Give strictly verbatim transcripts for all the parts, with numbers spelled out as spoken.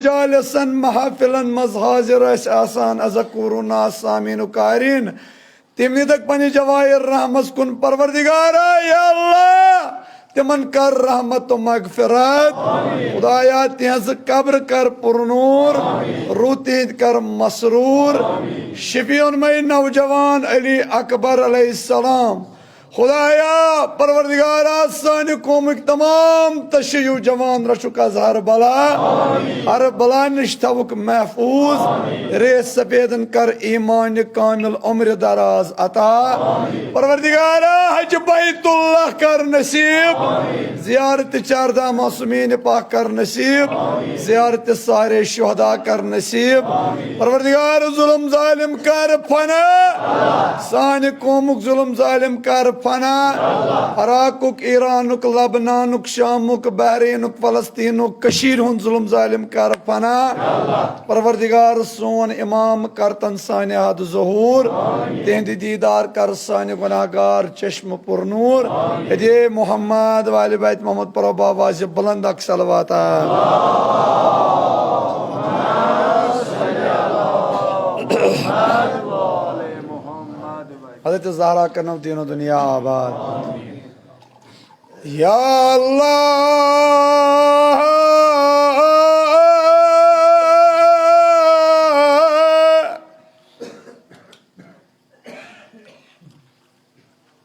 مجالسن، محافلن منٛز حاضر ٲسۍ آسان، اذکرون الناس سامعین و قارئین، تِم نِتکھ پننہِ جواہر رحمس کُن، پروردگارا، یا اللہ، تِمن کر رحمت و مغفرت۔ خدایا، تِہنٛز قبر کر پُرنوٗر، روح تِہنٛدۍ کر مسرور۔ شفیع مے نوجوان علی اکبر علیہ السلام۔ خدایا، پروردگارا، سانہِ قومٕکۍ تمام تشیع جوان رچھُکھ از ہر بلا۔ ہر بلا نِش تھاوُکھ محفوظ۔ ریش سفیدن کر ایمان کامل، عمر دراز عطا۔ پروردگارا، حج بیت اللہ کر نصیب۔ زیارت چاردہ معصومین پاک کر نصیب۔ زیارت سارے شہداء کر نصیب۔ پروردگار، ظلم ظالم کر فنا۔ سانہِ قومُک ظلم ظالم کر فنا۔ عراقُک، ایرانُک، لبنانُک، شامُک، بحرینُک، فلسطینُک، کٔشیٖرِ ہُنٛد ظلم ظالم کر فنا۔ پروردگار، سون امام کرتن سانہِ حد ظہور۔ تِہنٛدِ دیدار کر سانہِ گناہگار چشم پُرنوٗر۔ ہدے محمد والِ بیت محمد، پرو بابا زِ بلند اکھ صلوات۔ حضرت زہرا کرنو دین و دنیا آباد۔ یا اللہ۔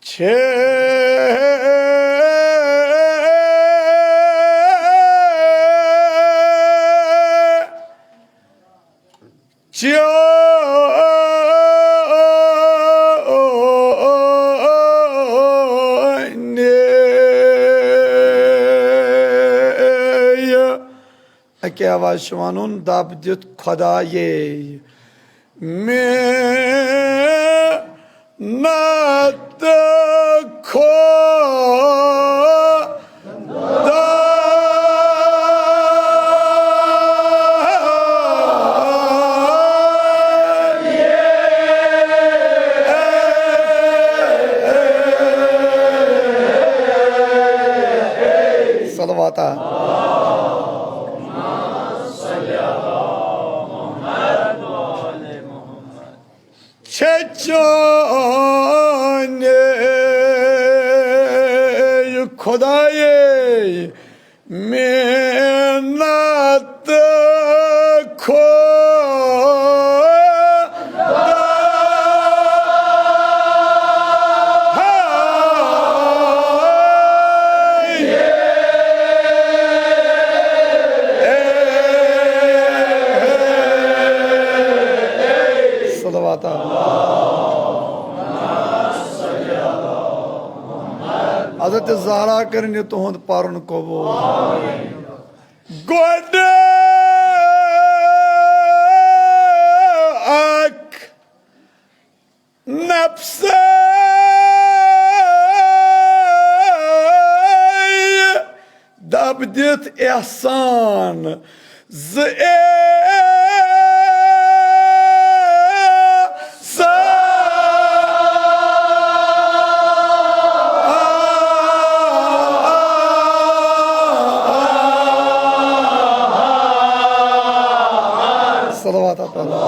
چھے چیونی اکہِ آوازِ چھُ وَنُن، دَب دِتھ خۄدایے، مےٚ نَتہٕ خۄدا۔ صلوات۔ چھے چانہِ خۄدایے، مےٚ نَتہٕ خۄدا۔ صلوات۔ حضرت زہرا کٔرِنۍ یہِ تُہُنٛد پَرُن قبوٗل۔ گۄڈٕ اکھ نفسے دَب دِتھ احسان، زٕ احسان۔ صلوات پرو۔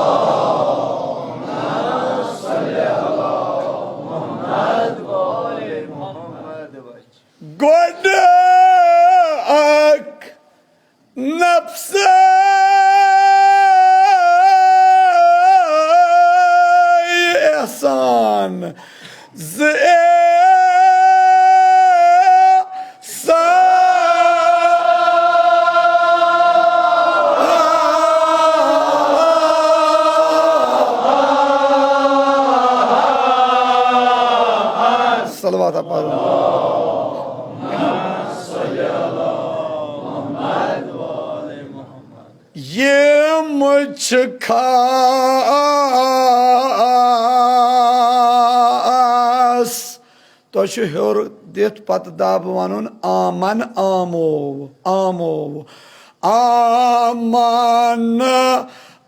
گۄڈٕ اکھ نفسے احسان، زٕ احسان۔ صلوات پرو۔ یِم چھِ خاص۔ تۄہہِ چھُ ہیوٚر دِتھ پتہٕ دَب وَنُن، آمن، آمو، آمو، آمن،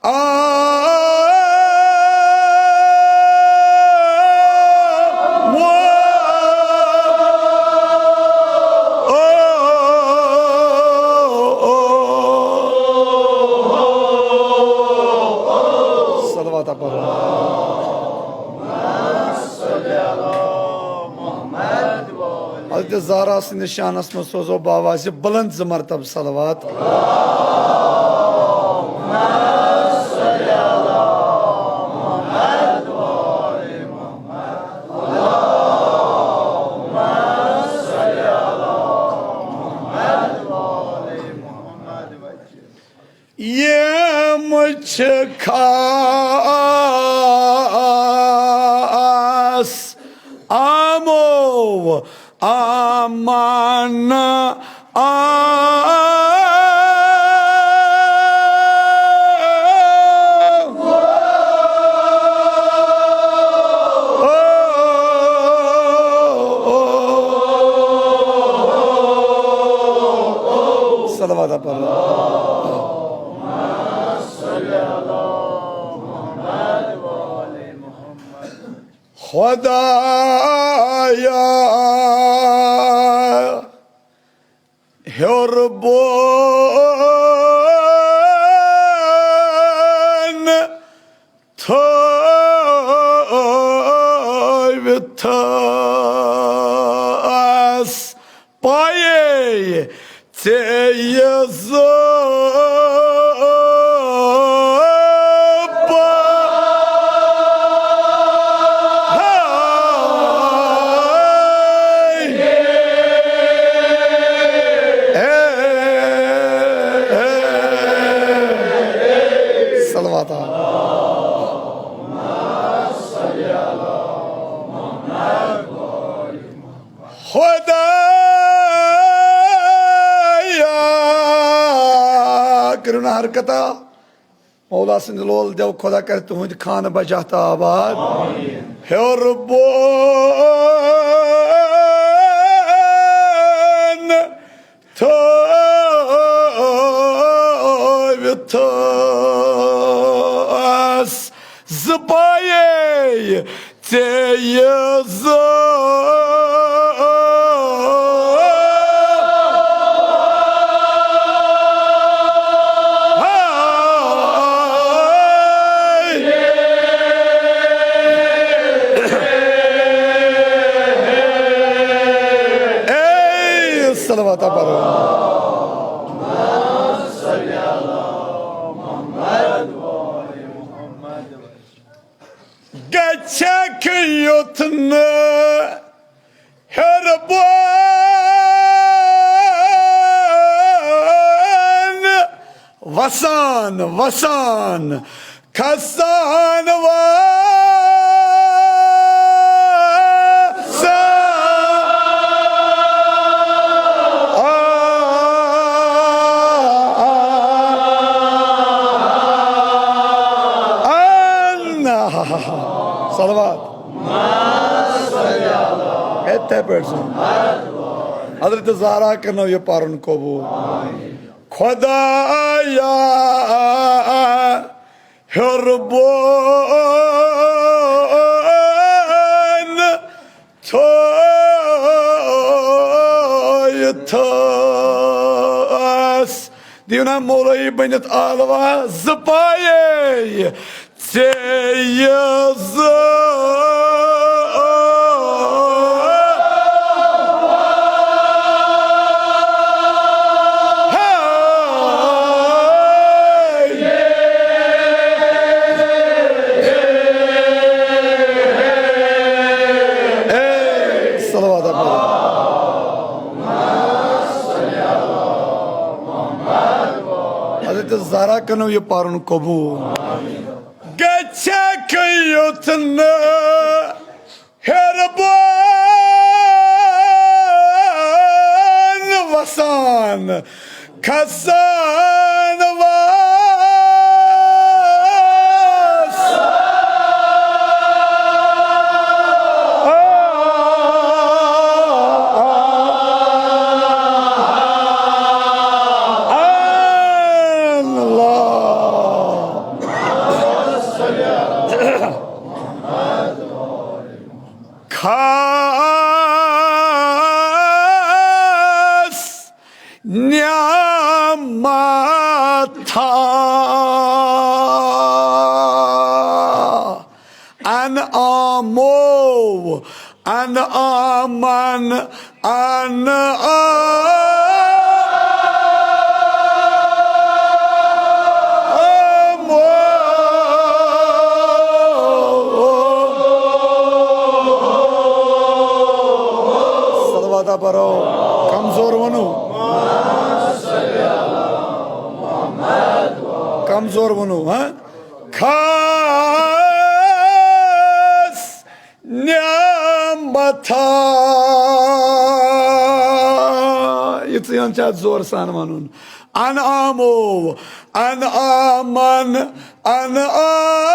آمو۔ زہرا سٕنٛدِس شانس منٛز سوزو باواز یہِ بلند زٕ مرتبہٕ صلوات۔ یِم چھِ خاص آمو آمان آ۔ صلوات پرو۔ خدایا ہیوٚر بۄن تھٲوِتھ آس پایے ژےٚ یہِ زٕ پا-، ہاے۔ A, A, A. صلوات۔ خدایا، کٔرِو نا حرکتا۔ مولا سٕنٛدِ لول دٮ۪و خدا کرِ تُہٕنٛدِ خانہٕ بجاہ تہٕ آباد۔ ہیوٚر بۄن تھٲوِتھ آس زٕ پایے ژےٚ یہِ زٕ۔ اے صلوات پرو۔ گژھکھ یُتھ نہٕ ہیوٚر بۄن وسان، وسان، کھسان، وسان۔ آ، آ، آ، آ، آ۔ صلوات۔ یِتھے پٲٹھۍ سُہ۔ حضرت زہرا کرنو یہِ پرُن قبول۔ خدایا ہیوٚر بۄن تھٲوِتھ آس۔ دِیِو نا مولوی بٔنِتھ ٲلوہ زٕ پایے ژےٚ یہِ زٕ۔ صلوات۔ حضرت زہرا کنو یہِ پرُن قبول۔ گژھکھ یُتھ نہٕ ہیوٚر بۄن وسان کھسان وس۔ آن اللہ۔ خاص نعمتھا انعامو انعامن انعام. صلوات پرو. کمزور ونو. کمزور ونو، ہاں؟ خاص نعمتھا. یہِ ژٕ یَن چھِ اَتھ زورٕ سان وَنُن. انعامو، انعامن، انعام.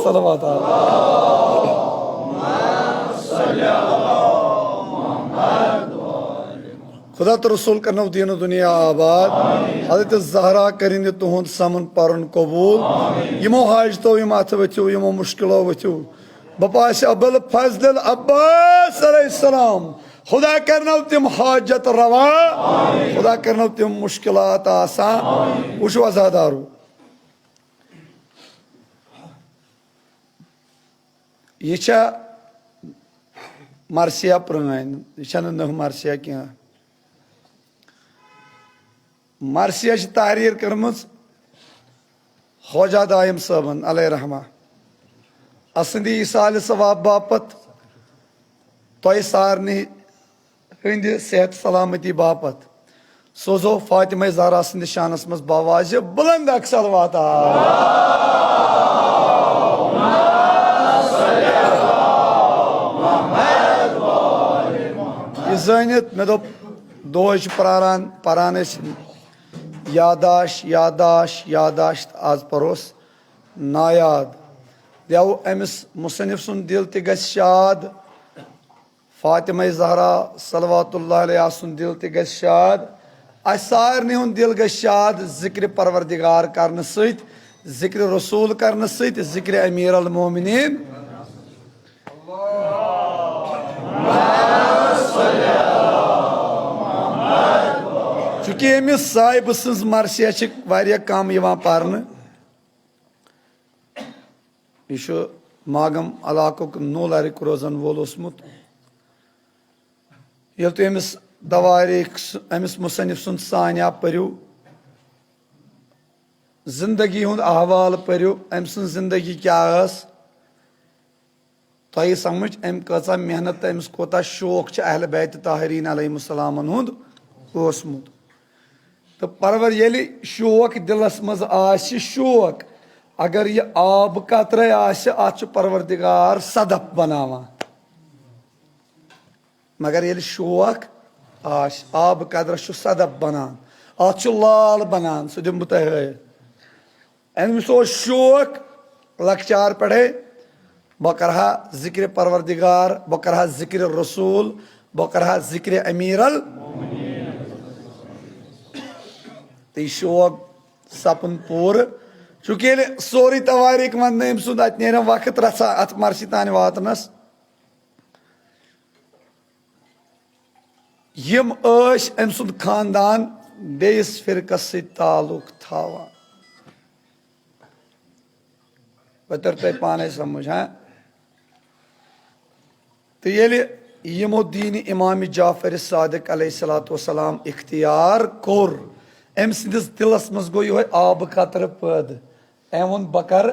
صلوات. خدا تہٕ رسول کرنو دین و دنیا آباد۔ حضرت زہرا کرن تہند سمن پرن قبول۔ یمو حاجتو یم اتھ ؤتھِو، یمو مشکلو ؤتھِو، بپاس ابوالفضل العباس علیہ السلام، خدا کرنو تم حاجت روا، خدا کرنو تم مشکلات آسان۔ وچھو عزادارو، یہِ چھا مرثیہ پرٲنۍ، یہِ چھنہٕ نٔو مرثیہ کینٛہہ۔ مرثیہ چھِ تحریر کٔرمٕژ خواجہ دایم صٲبن علیہ رحمہ۔ اسندِ ایصال ثواب باپتھ، تۄہہِ سارنٕے ہٕنٛدِ صحت سلامتی باپتھ سوزو فاطمہ زہرا سٕنٛدِس شانس منٛز باوازِ بلند اکھ صلوات۔ یہِ زٲنِتھ مےٚ دوٚپ، دۄہے چھُ پراران، پران ٲسۍ یادداشت، یادداشت، یادداشت، آز پروس نایاد۔ دیو أمِس مصنف سُنٛد دِل تہِ گژھِ شاد۔ فاطمہ زہرا صلوات اللہ علیہا سُنٛد دِل تہِ گژھِ شاد، اسہِ سارنٕے ہُنٛد دِل گژھِ شاد ذکرِ پروردگار کرنہٕ سۭتۍ، ذکرِ رسول کرنہٕ سۭتۍ، ذکرِ امیر المومنین۔ چونکہ أمِس صاحبہٕ سٕنٛز مرثیہ چھِ واریاہ کم یِوان پرنہٕ۔ یہِ چھُ ماگم علاقُک نوٗ لرِک روزن وول اوسمُت۔ ییٚلہِ تُہۍ أمِس توٲریٖخ س-، أمِس مصنف سُنٛد سانیہ پٔرِو، زندگی ہُنٛد احوال پٔرِو، أمۍ سٕنٛز زندگی کیٛاہ ٲس، تۄہہِ سمجھ أمۍ کۭژاہ محنت تہٕ أمِس کوٗتاہ شوق چھُ اہل بیت طاہرین علیہم السلامن ہُنٛد اوسمُت۔ تہٕ پرور-، ییٚلہِ شوق دِلس منٛز آسہِ، شوق، اگر یہِ آب قطرے آسہِ، اتھ چھُ پروردگار صدف بناوان۔ مگر ییٚلہِ شوق آسہِ، آب قطرس چھُ صدف بنان، اتھ چھُ لال بنان، سُہ دِمہٕ بہٕ تۄہہِ ہٲوِتھ۔ أمِس اوس شوق لۄکچار پٮ۪ٹھے، بہٕ کرٕ ہا ذکرِ پروردگار، بہٕ کرٕ ہا ذکرِ رسول، بہٕ کرٕ ہا ذکرِ امیر ال-، تہٕ یہِ شوق سپُن پوٗرٕ۔ چونکہ ییٚلہِ سورُے توٲریٖخ وننہٕ أمۍ سُنٛد، اتہِ نیرن وقت رژھا اتھ مرثی تانۍ واتنس۔ یِم ٲسۍ أمۍ سُنٛد خاندان بیٚیِس فرقس سۭتۍ تعلق تھاوان۔ وۄنۍ تر تۄہہِ پانے سمجھ، ہاں؟ تہٕ ییٚلہِ یِمو دیٖنِ امام جعفر صادق علیہ الصلوۃ والسلام اختیار کوٚر، أمۍ سٕنٛدِس دِلس منٛز گوٚو یِہوٚے آبہٕ قطرٕ پٲدٕ۔ أمۍ ووٚن، بہٕ کرٕ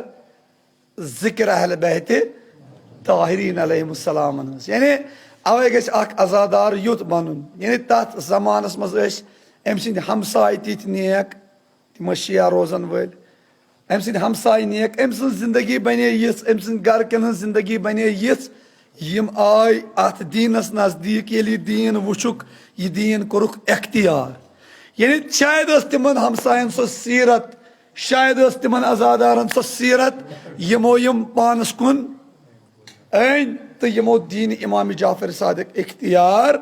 ذکر اہل بیت طاہرین علیہم السلامن ہٕنٛز۔ یعنی اوے گژھِ اکھ عزادار یُتھ بنُن۔ یعنی تتھ زمانس منٛز ٲسۍ أمۍ سٕنٛدۍ ہمساے تِتھۍ نیک، تِم ٲسۍ شیعہ روزن وٲلۍ۔ أمۍ سٕنٛدۍ ہمساے نیک، أمۍ سٕنٛز زندگی بنے یِژھ، أمۍ سٕنٛدۍ گرٕ کٮ۪ن ہٕنٛز زندگی بنے یِژھ، یِم آے اتھ دیٖنس نزدیٖک۔ ییٚلہِ یہِ دیٖن وُچھُکھ، یہِ دیٖن کوٚرُکھ اختیار۔ یعنی شاید ٲس تِمن ہمساین سۄ سیرت، شاید ٲس تِمن عزادارن سۄ سیرت، یِمو یِم پانس کُن أنۍ تہٕ یِمو دیٖنِ امام جعفر صادق اختیار۔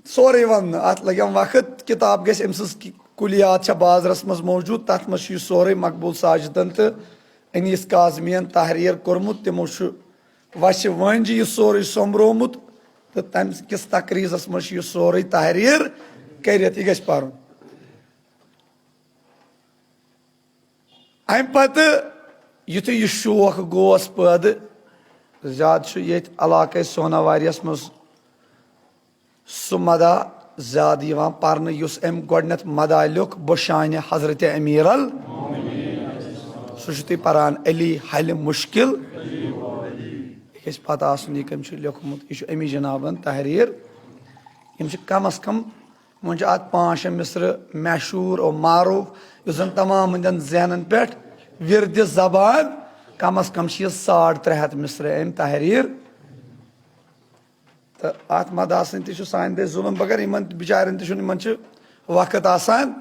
سورُے وننہٕ، اتھ لگن وقت۔ کتاب گژھِ أمۍ سٕنٛز کی-، کلیات چھےٚ بازرس منٛز موجود، تتھ منٛز چھُ یہِ سورُے مقبول ساجدن تہٕ انیس کاظمین تحریر کوٚرمُت۔ تِمو چھُ وَسہِ وٲنجہِ یہِ سورُے سوٚمبرومُت، تہٕ تَمہِ کِس تقریٖزَس منٛز چھُ یہِ سورُے تحریر کٔرِتھ، یہِ گژھِ پَرُن۔ اَمہِ پَتہٕ یُتھُے یہِ شوق گوس پٲدٕ، زیادٕ چھُ ییٚتہِ علاقَے سوناواریَس منٛز سُہ مداح زیادٕ یِوان پرنہٕ، یُس أمۍ گۄڈٕنٮ۪تھ مداح لیوٚکھ، بہٕ شانہِ حضرت امیرل۔ سُہ چھُ تُہۍ پران، علی حلِ مشکل۔ یہِ گژھِ پتہ آسُن، یہِ کٔمۍ چھُ لیوٚکھمُت۔ یہِ چھُ امی جنابن تحریر۔ یِم چھِ کم از کم، وۄنۍ چھِ اتھ پانٛژھ شےٚ مصرٕ مشہوٗر و معروٗف، یُس زن تمام ہٕنٛدٮ۪ن ذہنن پٮ۪ٹھ وِردِ زبان۔ کم از کم چھِ یہِ ساڑ ترٛےٚ ہتھ مصرٕ أمۍ تحریر۔ تہٕ اَتھ مداحس سۭتۍ تہِ چھُ سانہِ دٔسۍ ظُلُم، مگر یِمن بِچارٮ۪ن تہِ چھُنہٕ، یِمن چھُ وقت آسان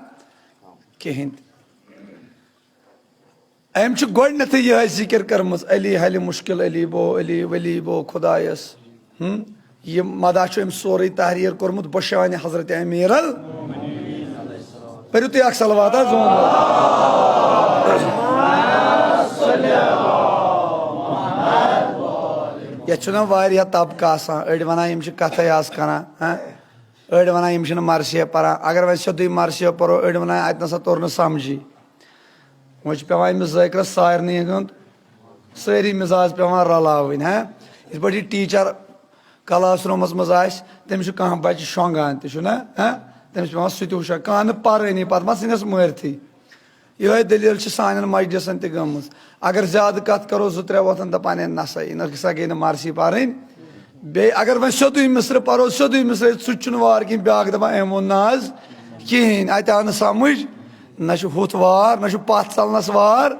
کِہیٖنۍ تہِ۔ أمۍ چھُ گۄڈٕنٮ۪تھٕے یِہوٚے ذِکِر کٔرمٕژ، علی حلِ مُشکِل، علی بو، علی ولی بو خۄدایَس۔ ہُم، یہِ مداح چھُ أمۍ سورُے تحریر کوٚرمُت بشانِ حضرت امیرل۔ پٔرِو تُہۍ اکھ صلوات حظ، زون۔ یتھ چھُنہ واریاہ طبقہٕ آسان، أڑۍ ونان یِم چھِ کتھے آز کران، ہاں؟ أڑۍ ونان یِم چھِنہٕ مرثیہ پران۔ اگر وۄنۍ سیوٚدُے مرثیہ پرو، أڑۍ ونان اتہِ نسا توٚر نہٕ سمجھی۔ وۄنۍ چھُ پٮ۪وان أمِس ذٲکرس سارنٕے ہُنٛد سٲری مِزاز پٮ۪وان رلاوٕنۍ، ہاں؟ یِتھ پٲٹھۍ یہِ ٹیٖچر کلاس روٗمس منٛز آسہِ، تٔمِس چھُ کانٛہہ بچہِ شۄنٛگان تہِ چھُ نہ، ہاں؟ تٔمِس چھُ پٮ۪وان سُہ تہِ وٕچھُن، کانٛہہ نہٕ پرٲنی، پتہٕ ما ژھٕنٮ۪س مٲرتھٕے۔ یِہوٚے دٔلیٖل چھِ سانٮ۪ن مجلسن تہِ گٔمٕژ۔ اگر زیادٕ کتھ کرو، زٕ ترٛےٚ وۄتھن دپان، ہے نسا، یہِ نہ سا گٔے نہٕ مرثی پرٕنۍ۔ بیٚیہِ اگر وۄنۍ سیوٚدُے مصرٕ پرو، سیوٚدُے مصرٕ، سُہ تہِ چھُنہٕ وار کِہیٖنۍ، بیٛاکھ دَپان، "أمۍ ووٚن نہٕ آز کِہیٖنۍ، اَتہِ آو نہٕ سمٕجھ، نہ چھُ ہُتھ وار، نہ چھُ پَتھ ژَلنَس وار۔"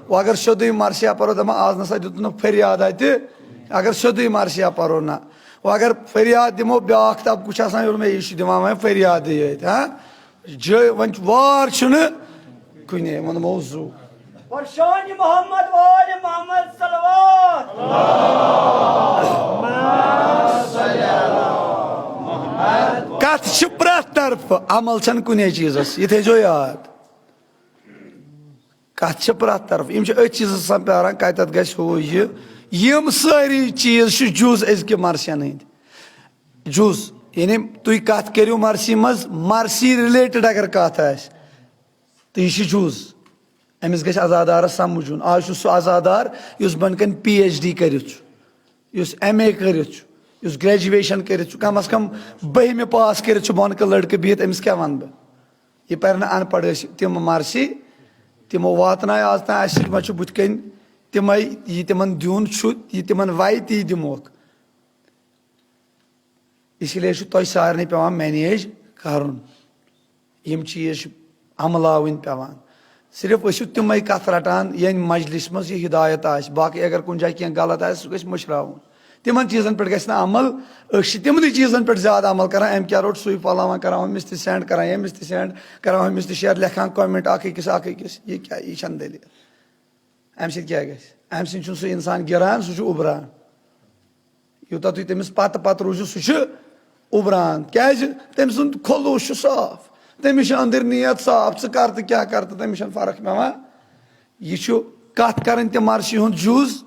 وۄنۍ اگر سیوٚدُے مرثیہ پَرو، دَپان، "آز نہ سا دیُت نہٕ فریاد اَتہِ۔" اگر سیوٚدُے مرثیہ پَرو نہ، وۄنۍ اگر فریاد دِمو، بیٛاکھ طبقہٕ چھُ آسان یورٕ، مےٚ یہِ چھُ دِوان وۄنۍ فریادٕے یٲتۍ، ہاں؟ جٲے وۄنۍ وار چھُنہٕ کُنے، ووٚنمو زُو۔ برشان محمد وآل محمد صلوات۔ کتھ چھِ پرٛٮ۪تھ طرفہٕ، عمل چھَنہٕ کُنے چیٖزس، یہِ تھٲیزیو یاد۔ کتھ چھِ پرٛٮ۪تھ طرفہٕ، یِم چھِ أتھۍ چیٖزس آسان پیاران، کتٮ۪تھ گژھِ ہُہ یہِ۔ یِم سٲری چیٖز چھِ جُز أزکہِ مرثین ہٕنٛدۍ۔ جُز، یعنی تُہۍ کتھ کٔرِو مرثی منٛز، مرثی related اگر کتھ آسہِ، تہٕ یہِ چھِ جُز۔ أمِس گژھِ عزادارس سمجھُن۔ آز چھُ سُہ عزادار یُس بۄنہٕ کنہِ پی ایچ ڈی کٔرِتھ چھُ، یُس ایم اے کٔرِتھ چھُ، یُس گریجویشن کٔرِتھ چھُ، کم از کم بٔہمہِ پاس کٔرِتھ چھُ بۄنہٕ کَنہِ لڑکہٕ بِہِتھ، أمِس کیٛاہ وَنہٕ بہٕ؟ یہِ پَرِ نہٕ اَن پَڑھ، ٲسۍ تِم مرثی، تِمو واتنایہِ آز تام اَسہِ سۭتۍ، وۄنۍ چھُ بُتھِ کَنہِ تِمَے، یہِ تِمَن دیُن چھُ، یہِ تِمَن وَتہِ تی دِموکھ۔ اسی لیے چھُ تۄہہِ سارنٕے پٮ۪وان مینیج کَرُن۔ یِم چیٖز چھِ عملاوٕنۍ پٮ۪وان۔ صرف ٲسِو تِمَے کَتھٕ رَٹان، ییٚمہِ مجلِس منٛز یہِ ہدایت آسہِ۔ باقٕے اگر کُنہِ جایہِ کینٛہہ غلط آسہِ، سُہ گژھِ مٔشراوُن۔ تِمَن چیٖزَن پٮ۪ٹھ گژھِ نہٕ عمل۔ أسۍ چھِ تِمنٕے چیٖزَن پٮ۪ٹھ زیادٕ عمل کَران، أمۍ کیٛاہ روٚٹ، سُے فلاں، وۄنۍ کَران ہُمِس تہِ سینڈ، کَران ییٚمِس تہِ سینڈ، کَران ہُمِس تہِ شیئر، لیکھان کامنٹ اَکھ أکِس، اَکھ أکِس۔ یہِ کیٛاہ، یہِ چھَنہٕ دٔلیٖل۔ اَمہِ سۭتۍ کیٛاہ گژھِ؟ اَمہِ سۭتۍ چھُنہٕ سُہ اِنسان گِران، سُہ چھُ اُبران۔ یوٗتاہ تُہۍ تٔمِس پتہٕ پتہٕ روٗزِو، سُہ چھُ اُبران۔ کیٛازِ؟ تٔمۍ سُنٛد خلوٗص چھُ صاف، تٔمِس چھِ أنٛدٕرۍ نیت صاف۔ ژٕ کر تہٕ کیٛاہ کر تہٕ تٔمِس چھَنہٕ فرق پٮ۪وان۔ یہِ چھُ کتھ کرٕنۍ تہِ مرثی ہُنٛد جُز،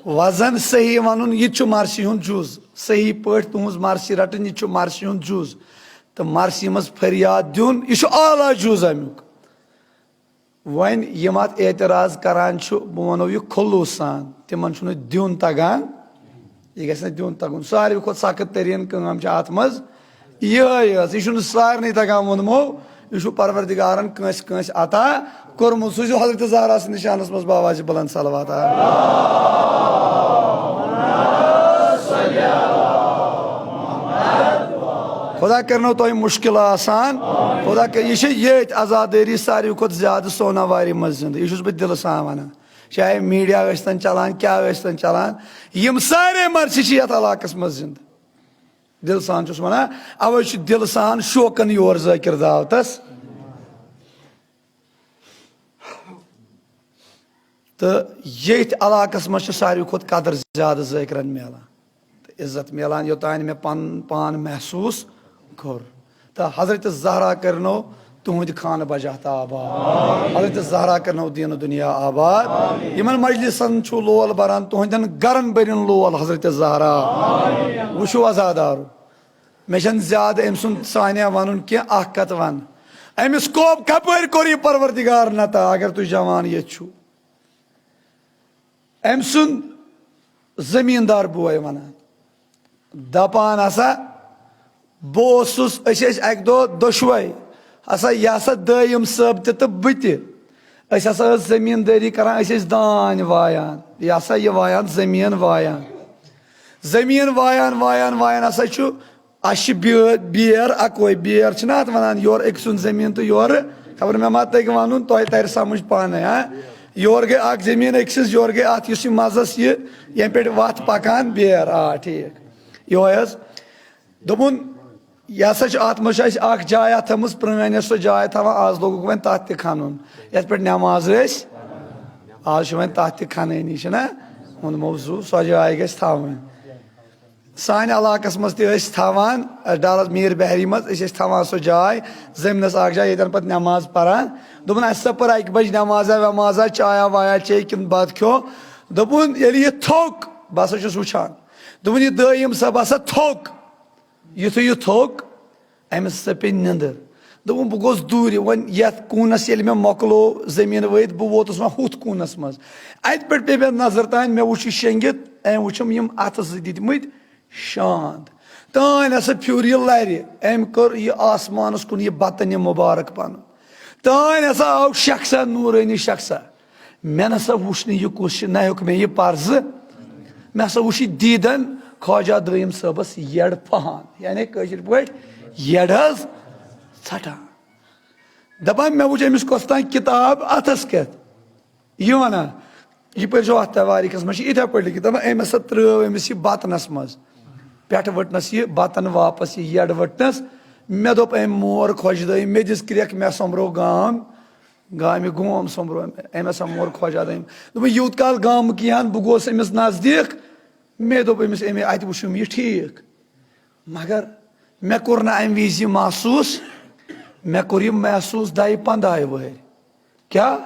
وزن صحیح ونُن، یہِ تہِ چھُ مرثی ہُنٛد جُز۔ صحیح پٲٹھۍ تُہٕنٛز مرثی رٹٕنۍ، یہِ تہِ چھُ مرثی ہُنٛد جُز۔ تہٕ مرثی منٛز فریاد دیُن، یہِ چھُ اعلیٰ جُز امیُک۔ وۄنۍ یِم اتھ اعتراض کران چھِ، بہٕ ونو یہِ خلوص سان، تِمن چھُنہٕ دیُن تگان، یہِ گژھِ نہٕ دیُن تگُن۔ ساروی کھۄتہٕ سخت تریٖن کٲم چھِ اتھ منٛز یِہوٚے یٲژ، یہِ چھُنہٕ سارنٕے تگان ووٚنمو، یہِ چھُ پروردگارن کٲنٛسہِ کٲنٛسہِ عطا کوٚرمُت۔ سوٗزِو حضرت زہرا سٕنٛدِس شانس منٛز بابا جی بلند صلوات۔ خدا کرنو تۄہہِ مُشکل آسان۔ خدا کر، یہِ چھِ ییٚتۍ عزادٲری ساروی کھۄتہٕ زیادٕ سوناواری منٛز زِندٕ۔ یہِ چھُس بہٕ دِلہٕ سان وَنان۔ چاہے میٖڈیا ٲسۍتَن چَلان، کیٛاہ ٲسۍتَن چَلان، یِم سارے مرثی چھِ یَتھ علاقَس منٛز زِندٕ۔ دِلہٕ سان چھُس وَنان، اَوَے چھُ دِلہٕ سان شوقَن یور ذٲکِر دعوتَس۔ تہٕ ییٚتھۍ علاقَس منٛز چھِ ساروی کھۄتہٕ قدر زیادٕ ذٲکِرَن میلان تہٕ عزت میلان، یوٚتانۍ مےٚ پَنُن پان محسوٗس کوٚر۔ تہٕ حضرت زہرا کٔرنو تُہُنٛدِ خانہٕ بجاہ تہٕ آباد۔ حضرت زہرا کرنو دین و دنیا آباد۔ یِمن مجلسن چھُ لول بران، تُہنٛدٮ۪ن گرن بٔرِن لول حضرت زہرا۔ وٕچھِو عزادارو، مےٚ چھَنہٕ زیادٕ أمۍ سُنٛد سانیہ ونُن کینٛہہ، اکھ کتھ ون، أمِس کوٚب کپٲرۍ کوٚر یہِ پروردگار نتا؟ اگر تُہۍ جوان ییٚتہِ چھِو، أمۍ سُنٛد زٔمیٖندار بوے ونان، دپان ہسا، بہٕ اوسُس، أسۍ ٲسۍ اکہِ دۄہ دۄشوے، ہسا یہِ ہسا دٲیِم صٲب تہِ تہٕ بہٕ تہِ، أسۍ ہسا ٲسۍ زٔمیٖندٲری کران، أسۍ ٲسۍ دانہِ وایان، یہِ ہسا یہِ وایان، زٔمیٖن وایان، زٔمیٖن وایان وایان وایان ہسا چھُ، اَسہِ چھِ بیٲ-، بیر اَکوے، بیر چھِنہ اَتھ وَنان، یورٕ أکۍ سُنٛد زٔمیٖن تہٕ یورٕ، خبر مےٚ ما تَگہِ وَنُن، تۄہہِ تَرِ سَمٕجھ پانَے، ہا؟ یورٕ گٔے اَکھ زٔمیٖن أکۍ سٕنٛز، یورٕ گٔے اَتھ، یُس یہِ مَزَس یہِ، ییٚمہِ پٮ۪ٹھ وَتھ پَکان، بیر، آ، ٹھیٖک۔ یِہوٚے حظ۔ دوٚپُن، یہِ ہسا چھُ، اَتھ منٛز چھِ اَسہِ اَکھ جاے اَتھ تھٲومٕژ، پرٛٲنۍ ٲس سۄ جاے تھاوان، آز لوگُکھ وۄنۍ تَتھ تہِ کھَنُن، یَتھ پٮ۪ٹھ نٮ۪ماز ٲسۍ، آز چھِ وۄنۍ تَتھ تہِ کھَنٲنی، چھِنہ؟ ہُنٛد موضوع، سۄ جاے گژھِ تھاوٕنۍ۔ سانہِ علاقس منٛز تہِ ٲسۍ تھاوان، ڈلس میٖر بحری منٛز، أسۍ ٲسۍ تھاوان سۄ جاے، زٔمیٖنس اکھ جاے، ییٚتٮ۪ن پتہٕ نٮ۪ماز پران۔ دوٚپُن، اَسہِ ہسا پٔر اَکہِ بجہِ نٮ۪مازا وٮ۪مازا، چایا وایا چے کِنہٕ بتہٕ کھیوٚو؟ دوٚپُن، ییٚلہِ یہِ تھوٚک، بہٕ ہسا چھُس وٕچھان۔ دوٚپُن، یہِ دٲیِم صٲب ہسا تھوٚک۔ یُتھُے یہِ تھوٚک، أمِس ہسا پیٚیہِ نِندٕر۔ دوٚپُن، بہٕ گوٚژھ دوٗرِ، وۄنۍ یَتھ کوٗنَس ییٚلہِ مےٚ مۄکلو زٔمیٖن وٲیِتھ، بہٕ ووتُس وۄنۍ ہُتھ کوٗنَس منٛز۔ اَتہِ پٮ۪ٹھ پیٚیہِ مےٚ نظر تانۍ، مےٚ وٕچھ یہِ شیٚنگِتھ، أمۍ وٕچھُم یِم اَتھٕ زٕ دِتمٕتۍ شانٛد۔ تانۍ ہسا پھیوٗر یہِ لَرِ، أمۍ کٔر یہِ آسمانَس کُن یہِ بطنہِ مُبارک پَنُن۔ تانۍ ہسا آو شخصا، نوٗرٲنی شخصا۔ مےٚ نسا وُچھ نہٕ یہِ کُس چھُ، نہ ہیوٚک مےٚ یہِ پرزٕ۔ مےٚ ہسا وُچھ یہِ دیٖدن خواجہ دٲیِم صٲبس یٔڈ پھہان، یعنی کٲشِر پٲٹھۍ یٔڈ حظ ژھٹان۔ دپان، مےٚ وُچھ أمِس کۄس تام کِتاب اَتھس کٮ۪تھ، یہِ وَنان، یہِ پٔرۍزیو اَتھ توٲریٖخس منٛز چھِ یِتھے پٲٹھۍ لیکھِتھ۔ دپان، أمۍ ہسا ترٛٲو أمِس یہِ بطنس منٛز، پٮ۪ٹھٕ ؤٹنس یہِ بطن واپس، یہِ یٔڈ ؤٹنس۔ مےٚ دوٚپ، أمۍ مور خۄش دٲیِم، مےٚ دِژ کرٛٮ۪کھ، مےٚ سۄمبرو گام۔ گامہِ گوم سوٚمبرو أمۍ، أمۍ ہسا مور خۄجا دوٚیِم۔ دوٚپُن، یوٗت کال گامہٕ کِہان بہٕ گوس أمِس نزدیٖک، مےٚ دوٚپ أمِس، أمۍ اَتہِ وٕچھُم یہِ ٹھیٖک۔ مگر مےٚ کوٚر نہٕ اَمہِ وِزِ یہِ محسوٗس، مےٚ کوٚر یہِ محسوٗس دَہہِ پنٛداہہِ وٕہٕرۍ۔ کیٛاہ؟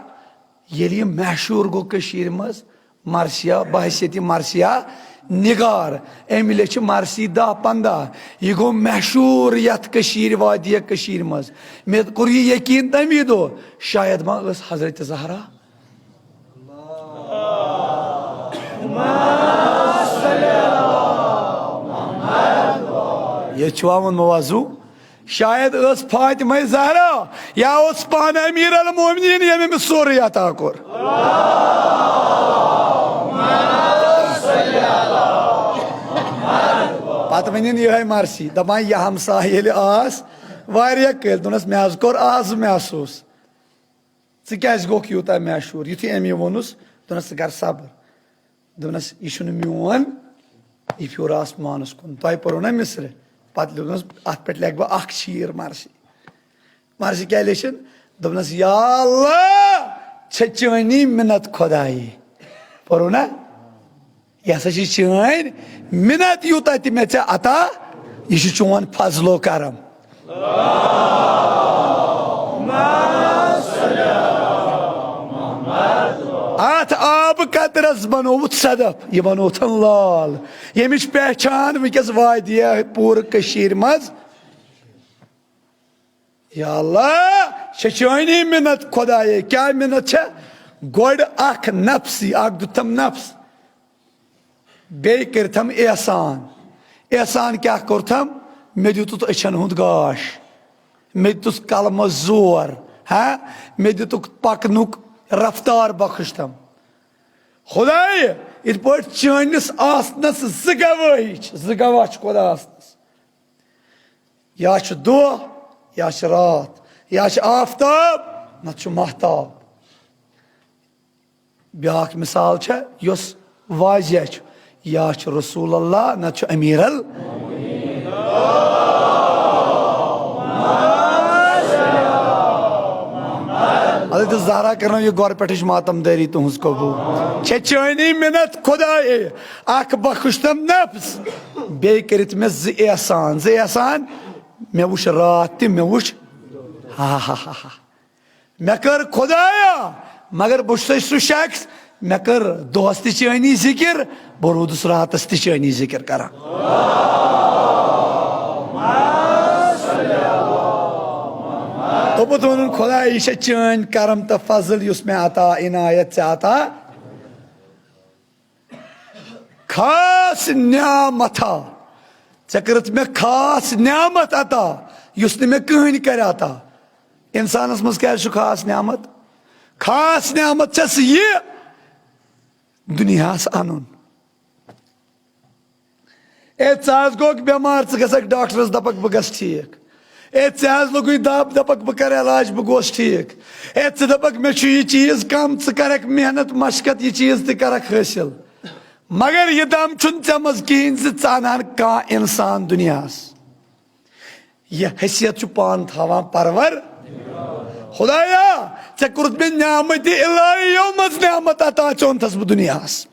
ییٚلہِ یہِ مشہوٗر گوٚو کٔشیٖرِ منٛز، مرثیہ، بحیثیت مرثیہ نگار، أمۍ لیٚچھ مرثی دَہ پنٛداہ۔ یہِ گوٚو مشہوٗر یَتھ کٔشیٖرِ، وادیہ کٔشیٖرِ منٛز۔ مےٚ کوٚر یہِ یقیٖن تَمی دۄہ، شاید ما ٲس حضرت زہرا۔ ییٚتہِ چھُ آمُت موضوع۔ شاید ٲس فاطمہ زہرا یا اوس پانہٕ امیر المومنین، ییٚمۍ أمِس سورُے عطا کوٚر۔ پتہٕ ؤنِن یِہے مرثی، دپان، یہِ ہمساے ییٚلہِ آس واریاہ کٲلۍ، دوٚپنس، مےٚ حظ کوٚر آز محسوٗس، ژٕ کیازِ گوٚکھ یوٗتاہ مشہوٗر؟ یُتھُے أمۍ یہِ ووٚنُس، دوٚپنس، ژٕ کر صبر۔ دوٚپنس، یہِ چھُنہٕ میون، یہِ پھیوٗر آسمانس کُن۔ تۄہہِ پوٚرُو نا مصرٕ؟ پتہٕ لیوٚکھنس، اتھ پٮ۪ٹھ لیکھٕ بہٕ اکھ شیٖر مرثی۔ مرثی کیٛاہ لیٚچھِن؟ دوٚپنس، یا اللہ، چھےٚ چٲنی مِنت خۄدایہِ۔ پوٚرُو نا؟ یہِ ہسا چھِ چٲنۍ مِنت، یوٗتاہ تہِ مےٚ ژےٚ عطا، یہِ چھُ چون فضل و کرم۔ اتھ آبہٕ قطرس بنووُتھ صدف، یہِ بنووتھن لال، ییٚمِچ پہچان وٕنکیٚس وادیہ پوٗرٕ کٔشیٖرِ منٛز۔ یا اللہ، چھےٚ چٲنی مِنت خۄدایے۔ کیٛاہ مِنت چھےٚ؟ گۄڈٕ اکھ نفسی، اکھ دیُتتھم نفس، بیٚیہِ کٔرتھم احسان۔ احسان کیٛاہ کوٚرتھم؟ مےٚ دیُتُتھ أچھن ہُنٛد گاش، مےٚ دیُتُس قلمس زور، ہا، مےٚ دیُتُکھ پکنُک رفتار بخشتھم۔ خۄدایہِ، یِتھ پٲٹھۍ چٲنِس آسنس زٕ گوٲہی چھِ، زٕ گواہ چھِ خۄدا آسنس۔ یا چھُ دۄہ، یا چھِ راتھ، یا چھِ آفتاب، نتہٕ چھُ ماہتاب۔ بیٛاکھ مثال چھےٚ، یۄس واضح چھُ، یا چھُ رسول اللہ، نتہٕ چھُ امیر ال۔ حضرت زہرا کرنو یہِ گۄڈٕ پٮ۪ٹھٕچ ماتم دٲری تُہنٛز قبول۔ چھےٚ چٲنی مِنت خۄدایے، اکھ بخشتم نفس، بیٚیہِ کٔرِتھ مےٚ زٕ احسان، زٕ احسان، مےٚ وُچھ راتھ تہِ، مےٚ وُچھ آہا۔ مےٚ کٔر خۄدایا، مگر بہٕ چھُسے سُہ شخص، مےٚ کٔر دۄہس تہِ چٲنی ذِکِر، بہٕ روٗدُس راتس تہِ چٲنی ذِکِر کران۔ دوٚپُت ووٚنُن، خۄدایا، یہِ چھےٚ چٲنۍ کرم تہٕ فضل یُس مےٚ عطا، عنایت ژےٚ عطا۔ خاص نعمتھا، ژےٚ کٔرٕتھ مےٚ خاص نعمت عطا، یُس نہٕ مےٚ کٕہٕنۍ کرِ عطا۔ انسانس منٛز کیٛازِ چھُ خاص نعمت؟ خاص نعمت چھس یہِ دُنیاہس انُن۔ اے، ژٕ حظ گوٚکھ بٮ۪مار، ژٕ گژھکھ ڈاکٹرس، دپکھ، بہٕ گژھٕ ٹھیٖک۔ اے، ژےٚ حظ لوٚگُے دب، دپکھ، بہٕ کرٕ علاج، بہٕ گوس ٹھیٖک۔ اے، ژٕ دپکھ، مےٚ چھُ یہِ چیٖز کم، ژٕ کرکھ محنت مشقت، یہِ چیٖز تہِ کرکھ حٲصِل۔ مگر یہِ دم چھُنہٕ ژےٚ منٛز کِہیٖنۍ زِ ژٕ انہن کانٛہہ انسان دُنیاہس۔ یہِ حیثیت چھُ پانہٕ تھاوان پرور۔ خدایا، ژےٚ کوٚرُتھ مےٚ نعمت الہی یومس نعمت عطا، ژٕ اوٚنتھس بہٕ دُنیاہس۔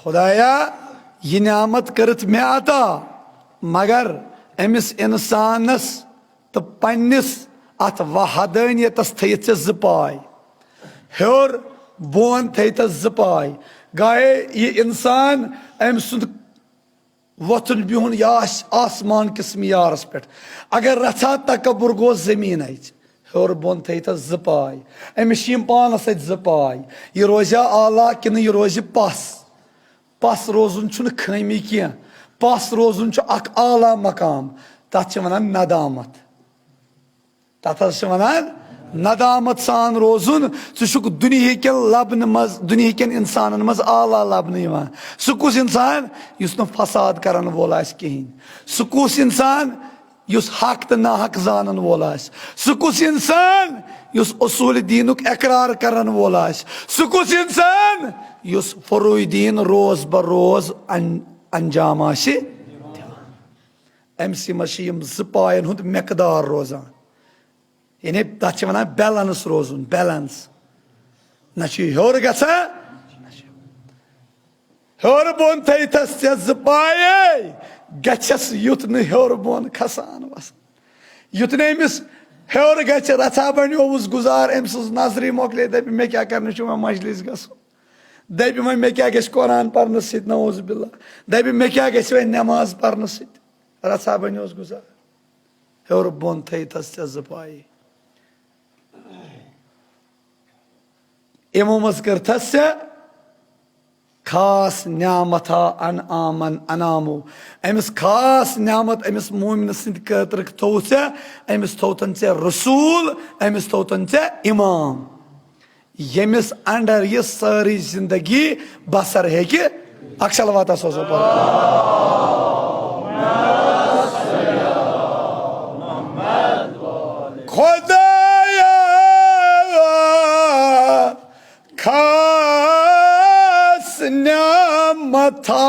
خدایا، یہِ نعمت کٔرٕتھ مےٚ عطا، مگر أمِس انسانس تہٕ پننِس اتھ وحدانیتس تھٲیِتھ ژےٚ زٕ پاے۔ ہیوٚر بۄن تھٲیتس زٕ پاے۔ گاے یہِ انسان، أمۍ سُنٛد وۄتھُن بِہُن، یہِ آسہِ آسمان کِس معیارس پٮ۪ٹھ۔ اگر رژھا تکبر گوٚو زٔمیٖنٕچ، ہیوٚر بۄن تھٲیتس زٕ پاے۔ أمِس چھِ یِم پانس سۭتۍ زٕ پاے، یہِ روزیا اعلیٰ کِنہٕ یہِ روزِ پس؟ پس روزُن چھُنہٕ خٲمی کینٛہہ، پس روزُن چھُ اکھ اعلیٰ مقام، تتھ چھِ ونان ندامت۔ تتھ حظ چھِ ونان ندامت سان روزُن۔ ژٕ چھُکھ دُنیہکٮ۪ن لبنہٕ منٛز، دُنیہکٮ۪ن انسانن منٛز اعلیٰ لبنہٕ یِوان۔ سُہ کُس انسان؟ یُس نہٕ فساد کرن وول آسہِ کِہینۍ۔ سُہ کُس انسان؟ یُس حق تہٕ ناحق زانن وول آسہِ۔ سُہ کُس انسان؟ یُس اصوٗلِ دیٖنُک اقرار کرن وول آسہِ۔ سُہ کُس انسان؟ یُس فروع دیٖن روز بہ روز ان-، انجام آسہِ دِوان۔ أمۍ سٕے منٛز چھِ یِم زٕ پاین ہُنٛد مقدار روزان۔ یعنی تتھ چھِ ونان بیلنس روزُن، بیلنس۔ نہ چھُ یہِ ہیوٚر گژھان، نہ چھُ ہیوٚر بۄن تھٲیتھس ژےٚ زٕ پایے، گژھٮ۪س یُتھ نہٕ ہیوٚر بۄن کھسان وسان۔ یُتھ نہٕ أمِس ہیوٚر گژھِ، رژھا بنیووُس گُزار، أمۍ سٕنٛز نظرٕے مۄکلے، دپہِ، مےٚ کیٛاہ کرنہِ چھُ وۄنۍ مجلس گژھُن؟ دپہِ وۄنۍ مےٚ کیٛاہ گژھِ قرآن پرنس سۭتۍ، نعوذ باللہ۔ دپہِ مےٚ کیٛاہ گژھِ وۄنۍ نماز پرنس سۭتۍ؟ رژھا بنیووُس گُزار۔ ہیوٚر بۄن تھٲیتھس ژےٚ زٕ پایہِ۔ یِمو منٛز کٔرتھس ژےٚ خاص نعمتھا انعامن انعامو۔ أمِس خاص نعمت أمِس مومنہٕ سٕنٛدِ خٲطرٕ تھوٚو ژےٚ، أمِس تھوٚوتن ژےٚ رسول، أمِس تھوٚوتن ژےٚ امام۔ ییٚمِس under یہِ سٲرٕے زندگی بسر ہیٚکہِ۔ اکھ صلوات آسو سو پرُن۔ خدایا، خاص نعمتھا۔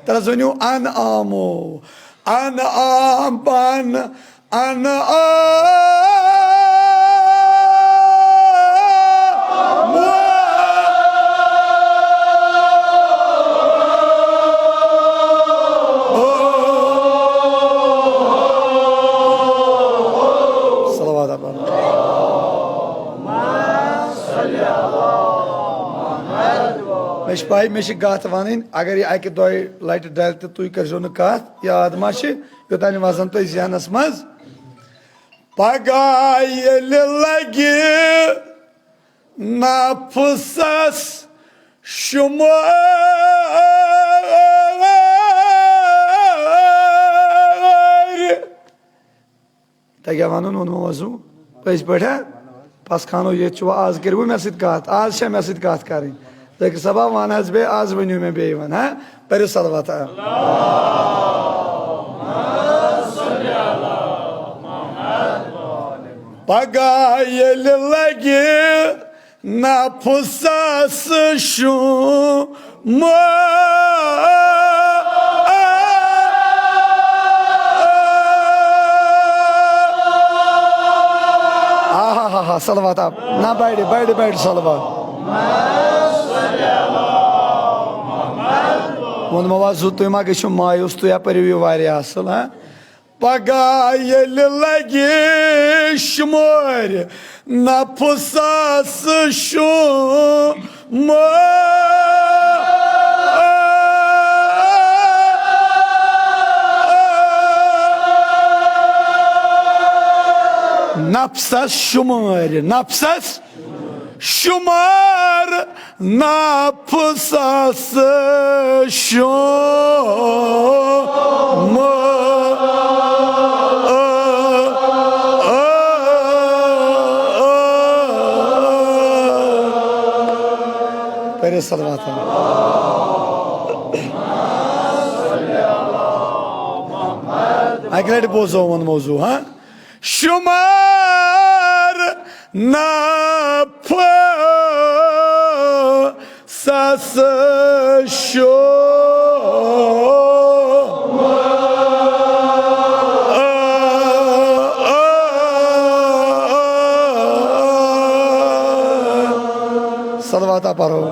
ترٛس ؤنِو انعامو، انعام بن، انعام۔ صلوات پرُن۔ مےٚ چھِ پَے، مےٚ چھِ کَتھ وَنٕنۍ، اگر یہِ اَکہِ دۄیہِ لَٹہِ ڈَلہِ تہٕ تُہۍ کٔرۍزیو نہٕ کَتھ، یاد ما چھِ؟ یوٚتام یہِ وَزن تۄہہِ ذہنَس منٛز۔ پَگاہ ییٚلہِ لَگہِ نَفسَس شُمار۔ تۄہہِ کیٛاہ وَنُن اوٚنوٕ وۄزُم؟ پٔزۍ پٲٹھۍ، ہا؟ پَس خانو، ییٚتہِ چھُ وۄنۍ، آز کٔرِو مےٚ سۭتۍ کَتھ، آز چھےٚ مےٚ سۭتۍ کَتھ کَرٕنۍ۔ ذٲکِر صٲبا، وَن حظ بیٚیہِ، آز ؤنِو مےٚ بیٚیہِ وَن، ہا؟ پٔرِو صلوات، ہا؟ پَگاہ ییٚلہِ لَگہِ نفسس شوم۔ آہا ہا ہا، صلوات آپ۔ نہ بڑِ، بڑِ، بڑِ صلوات۔ ووٚنمو حظ، تُہۍ ما گٔژھِو مایوس، تُہۍ ہا پٔرِو یہِ واریاہ اَصٕل، ہاں؟ پگاہ ییٚلہِ لگہِ شُمٲرۍ نفسس شُمٲرۍ۔ نفسس شُمٲرۍ، نفسس شُمار نفسس شُم۔ پٔرِو صلوات۔ اَکہِ لَٹہِ بوزو وۄنۍ موضوع، ہاں؟ شُمار نفسس شُم۔ صلواتہ پرو۔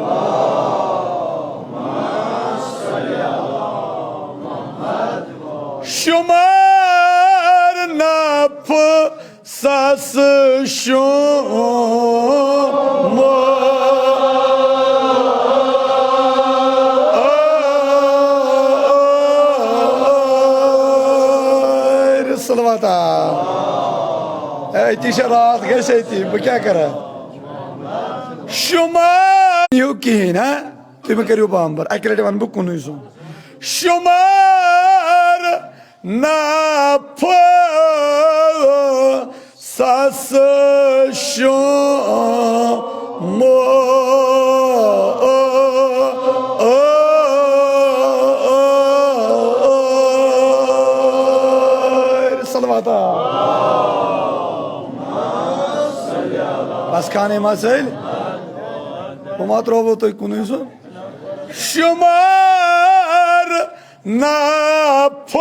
شُمار نفسس شُم۔ صلواتہ۔ اے، أتی چھےٚ راتھ، گژھِ أتی، بہٕ کیٛاہ کرٕ؟ شُمار ہیوٗ کِہیٖنۍ، ہا؟ تُہۍ مہٕ کٔرِو بامبر، اَکہِ لَٹہِ وَنہٕ بہٕ کُنُے زوٚن۔ شُمار نفسس شُم۔ صلواتہ۔ بس خانٕے ما ژٔلۍ؟ بہٕ ما ترٛووٕ تُہۍ کُنُے زوٚن؟ شُمار نفسس۔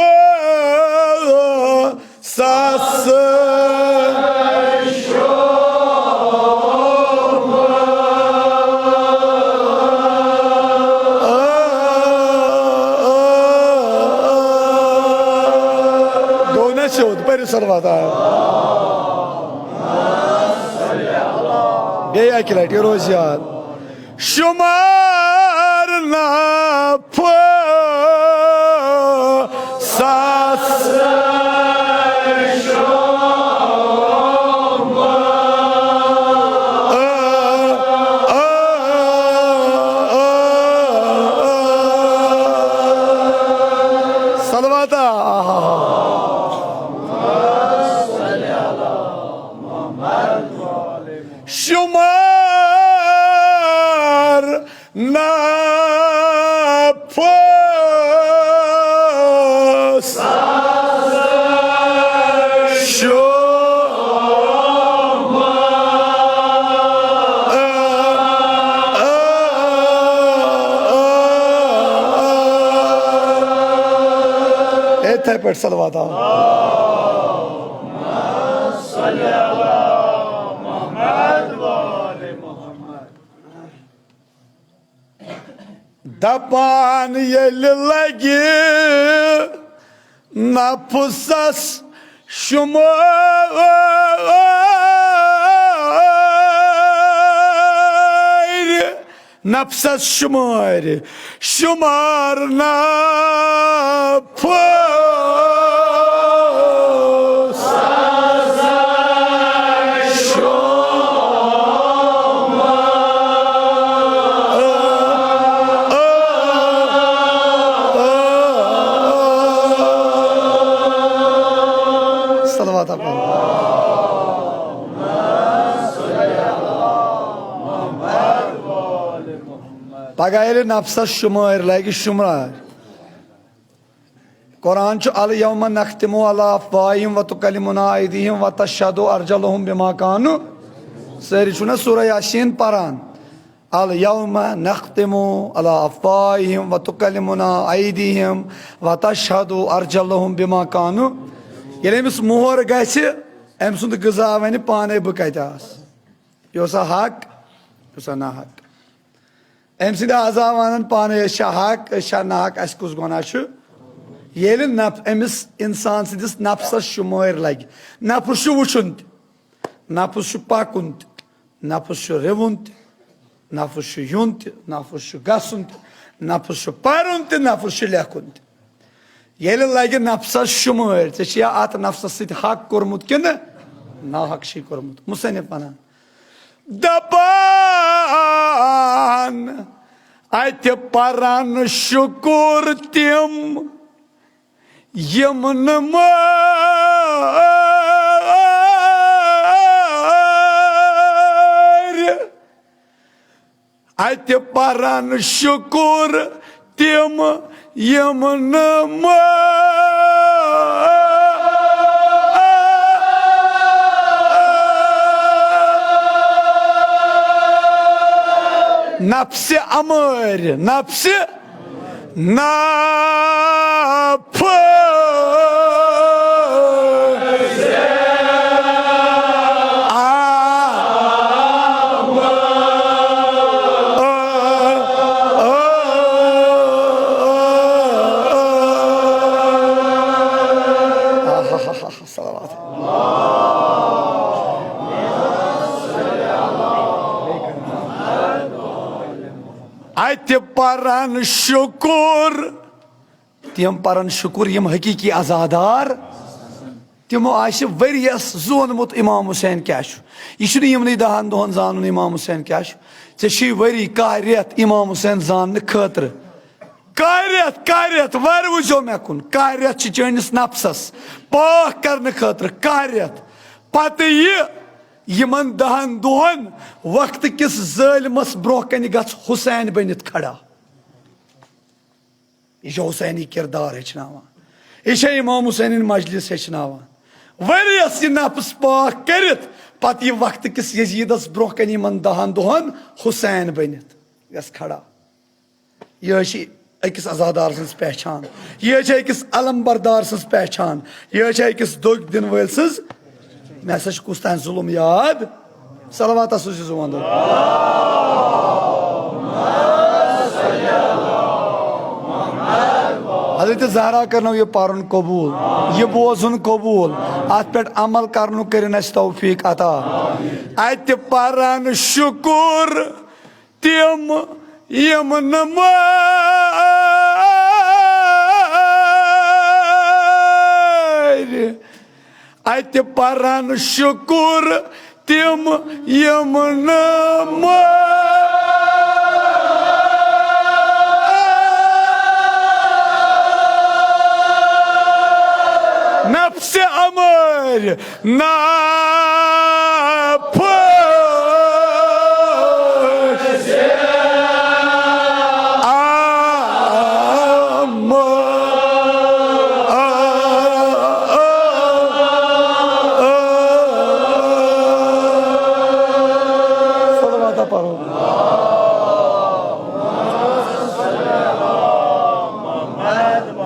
گوٚو نہ سیوٚد، پٔرِو صلوات۔ بیٚیہِ اَکہِ لَٹہِ، یہِ روزِ یاد۔ شُمار نفسس۔ صلواتہ۔ شُمار نفس۔ شُم۔ یِتھے پٲٹھۍ صلوات۔ دپان ییٚلہِ لگہِ نفسس شُمٲرۍ، نفسس شُمٲرۍ، شُمار نفس۔ صلوات اپر۔ پگاہ ییٚلہِ نفسس شُمٲرۍ لگہِ شُمار۔ قرآن چھُ، "الیوم نختم علی افواہہم وتکلمنا ایدیہم وتشہد ارجلہم بما کانوا۔" سٲری چھِو نا سورہ یاسین پران؟ "الیوم نختم علی افواہہم وتکلمنا ایدیہم وتشہد ارجلہم بما کانوا۔" ییٚلہِ أمِس مۄہر گژھِ، أمۍ سُنٛد غذا وَنہِ پانے، "بہٕ کَتہِ آس؟ یہِ اوسا حق؟ یہِ اوسا ناحق؟" أمۍ سٕنٛدِ اعضا وَنان پانَے، أسۍ چھا حق، أسۍ چھا ناحق، اَسہِ کُس گۄناہ چھُ؟ ییٚلہِ نف-، أمِس اِنسان سٕنٛدِس نفسَس شُمٲرۍ لَگہِ، نفس چھُ وٕچھُن تہِ، نفس چھُ پَکُن تہِ، نفس چھُ رِوُن تہِ، نفس چھُ یُن تہِ، نفس چھُ گژھُن تہِ، نفس چھُ پَرُن تہِ، نفس چھُ لیکھُن تہِ۔ ییٚلہِ لگہِ نفسس شُمٲرۍ، ژےٚ چھِیا اتھ نفسس سۭتۍ حق کوٚرمُت کِنہٕ ناحق چھُے کوٚرمُت؟ مصنف ونان، دپان، اتہِ پرن شُکُر تِم، یِم نہٕ مٲرۍ۔ اتہِ پرن شُکُر تِم، یِم نہٕ مٲ-، نفسِ امٲرۍ، نفسِ نفس۔ صلوات۔ اتہِ پرن شُکُر، تِم پرن شُکُر یِم حقیقی عزادار۔ تِمو آسہِ ؤریَس زونمُت امام حسین کیٛاہ چھُ۔ یہِ چھُنہٕ یِمنٕے دَہَن دۄہَن زانُن امام حسین کیٛاہ چھُ۔ ژےٚ چھُے ؤری کاہ رٮ۪تھ امام حسین زاننہٕ خٲطرٕ۔ کاہ رٮ۪تھ، کاہ رٮ۪تھ، وارٕ وٕچھزیو مےٚ کُن۔ کاہ رٮ۪تھ چھِ چٲنِس نفسَس پاک کرنہٕ خٲطرٕ، کاہ رٮ۪تھ۔ پتہٕ یہِ یِمن دَہَن دۄہَن وقتہٕ کِس ظٲلمَس برونٛہہ کنہِ گژھ حسین بٔنِتھ کھڑا۔ یہِ چھُ حسینی کردار ہیٚچھناوان۔ یہِ چھےٚ امام حسینٕنۍ مجلس ہیٚچھناوان۔ ؤریَس یہِ نفس پاک کٔرِتھ، پتہٕ یہِ وقتہٕ کِس یزیدس برونٛہہ کنہِ یِمن دَہَن دۄہَن حسین بٔنِتھ گژھ کھڑا۔ یہِ چھِ أکِس عزادار سٕنٛز پہچان۔ یہِ چھِ أکِس علم بردار سٕنٛز پہچان۔ یہِ چھِ أکِس دوٚگۍ دِنہٕ وٲلۍ سٕنٛز۔ مےٚ ہسا چھُ کُس تام ظُلُم یاد۔ صلواتس سۭتۍ چھُ زُوان دۄد۔ حضرت زہرا کرنو یہِ پرُن قبول، یہِ بوزُن قبول، اتھ پٮ۪ٹھ عمل کرنُک کٔرِن اسہِ توفیق عطا۔ اتہِ پرن شُکُر تِم، یِم نہٕ مٲرۍ۔ اتہِ پرن شُکُر تِم، یِم نہٕ مٲرۍ۔ نفسِ امٲرۍ، نفسِ امٲرۍ۔ صلوات پرو۔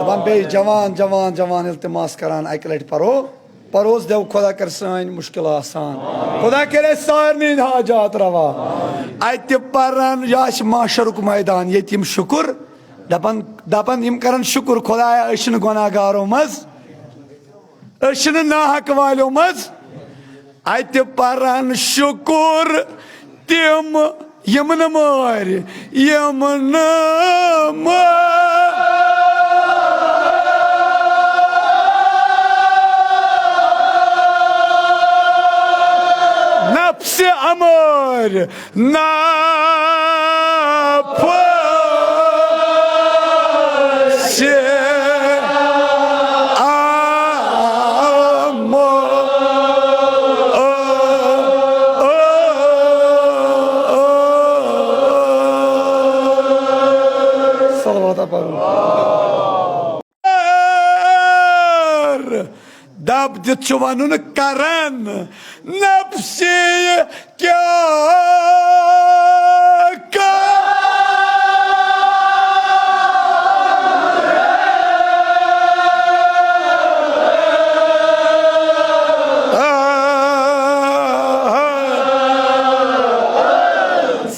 دپان بیٚیہِ جوان، جوان، جوان التماس کران، اکہِ لٹہِ پرو۔ پروز دیو خدا کر سٲنۍ مشکل آسان۔ خدا کرے سارنٕے ہٕنٛدۍ حاجات روا۔ اتہِ پرن، یہِ آسہِ محشرُک میدان، ییٚتہِ یِم شُکُر دپان، دپان یِم کرن شُکُر، خدایا، أسۍ چھِنہٕ گۄناہ گارو منٛز، أسۍ چھِنہٕ ناحق والیو منٛز۔ اتہِ پرن شُکُر تِم، یِم نہٕ مٲرۍ، یِم نہٕ مٲرۍ۔ نفسِ امٲرۍ، نفسِ امٲرۍ۔ صلوات پرو۔ دب دِتھ چھُ ونُن کرن، نفسی کیا کر۔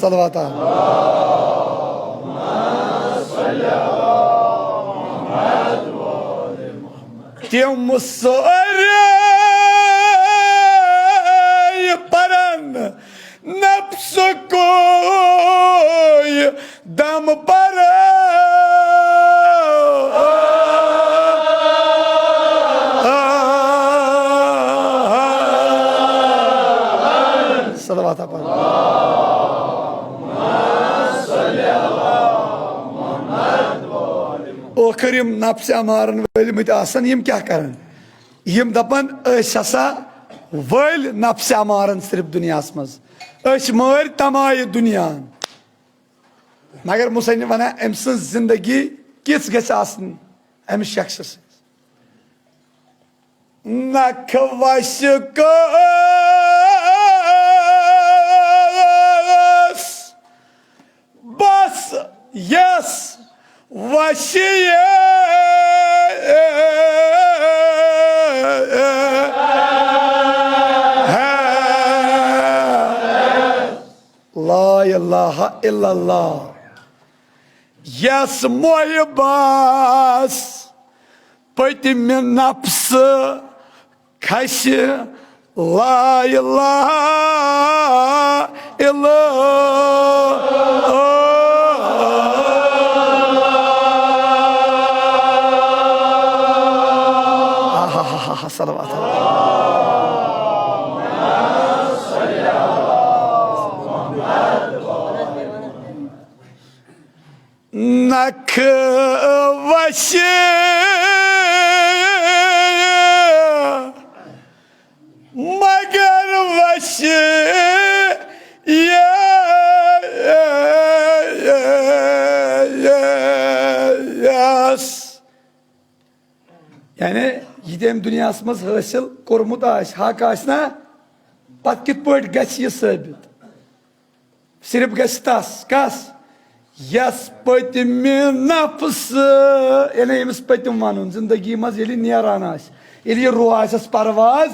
صلوات۔ تِم سٲری پرن نفسُکُے دم پر۔ صلوات پرن۔ ٲخر یِم نفس امارن وٲلۍ مٕتۍ آسن، یِم کیٛاہ کرن؟ یِم دپن، أسۍ ہسا وٲلۍ نفس امارن صرف دُنیاہس منٛز، أسۍ مٲرۍ تمایہِ دُنیا۔ مگر مصنف ونان، أمۍ سٕنٛز زندگی کِژھ گژھِ آسٕنۍ أمِس شخصس؟ نکھٕ وَسہِ کٲس بس یس وَسہِ لا الہ الا اللہ۔ یس محبس پٔتمہِ نفسہٕ کھسہِ لا الہ الا۔ آہا، صلوات۔ نکھٕ وَسہِ مگر وَسہِ یس۔ یعنی، یہِ تہِ أمۍ دُنیاہَس منٛز حٲصِل کوٚرمُت آسہِ، حق آسہِ نا، پَتہٕ کِتھ پٲٹھۍ گژھِ یہِ ثٲبِت؟ صرف گژھِ تس، کس؟ یس پٔتمہِ نفس، یعنی أمِس پٔتِم ونُن، زندگی منٛز ییٚلہِ نیران آسہِ، ییٚلہِ یہِ روح آسٮ۪س پرواز،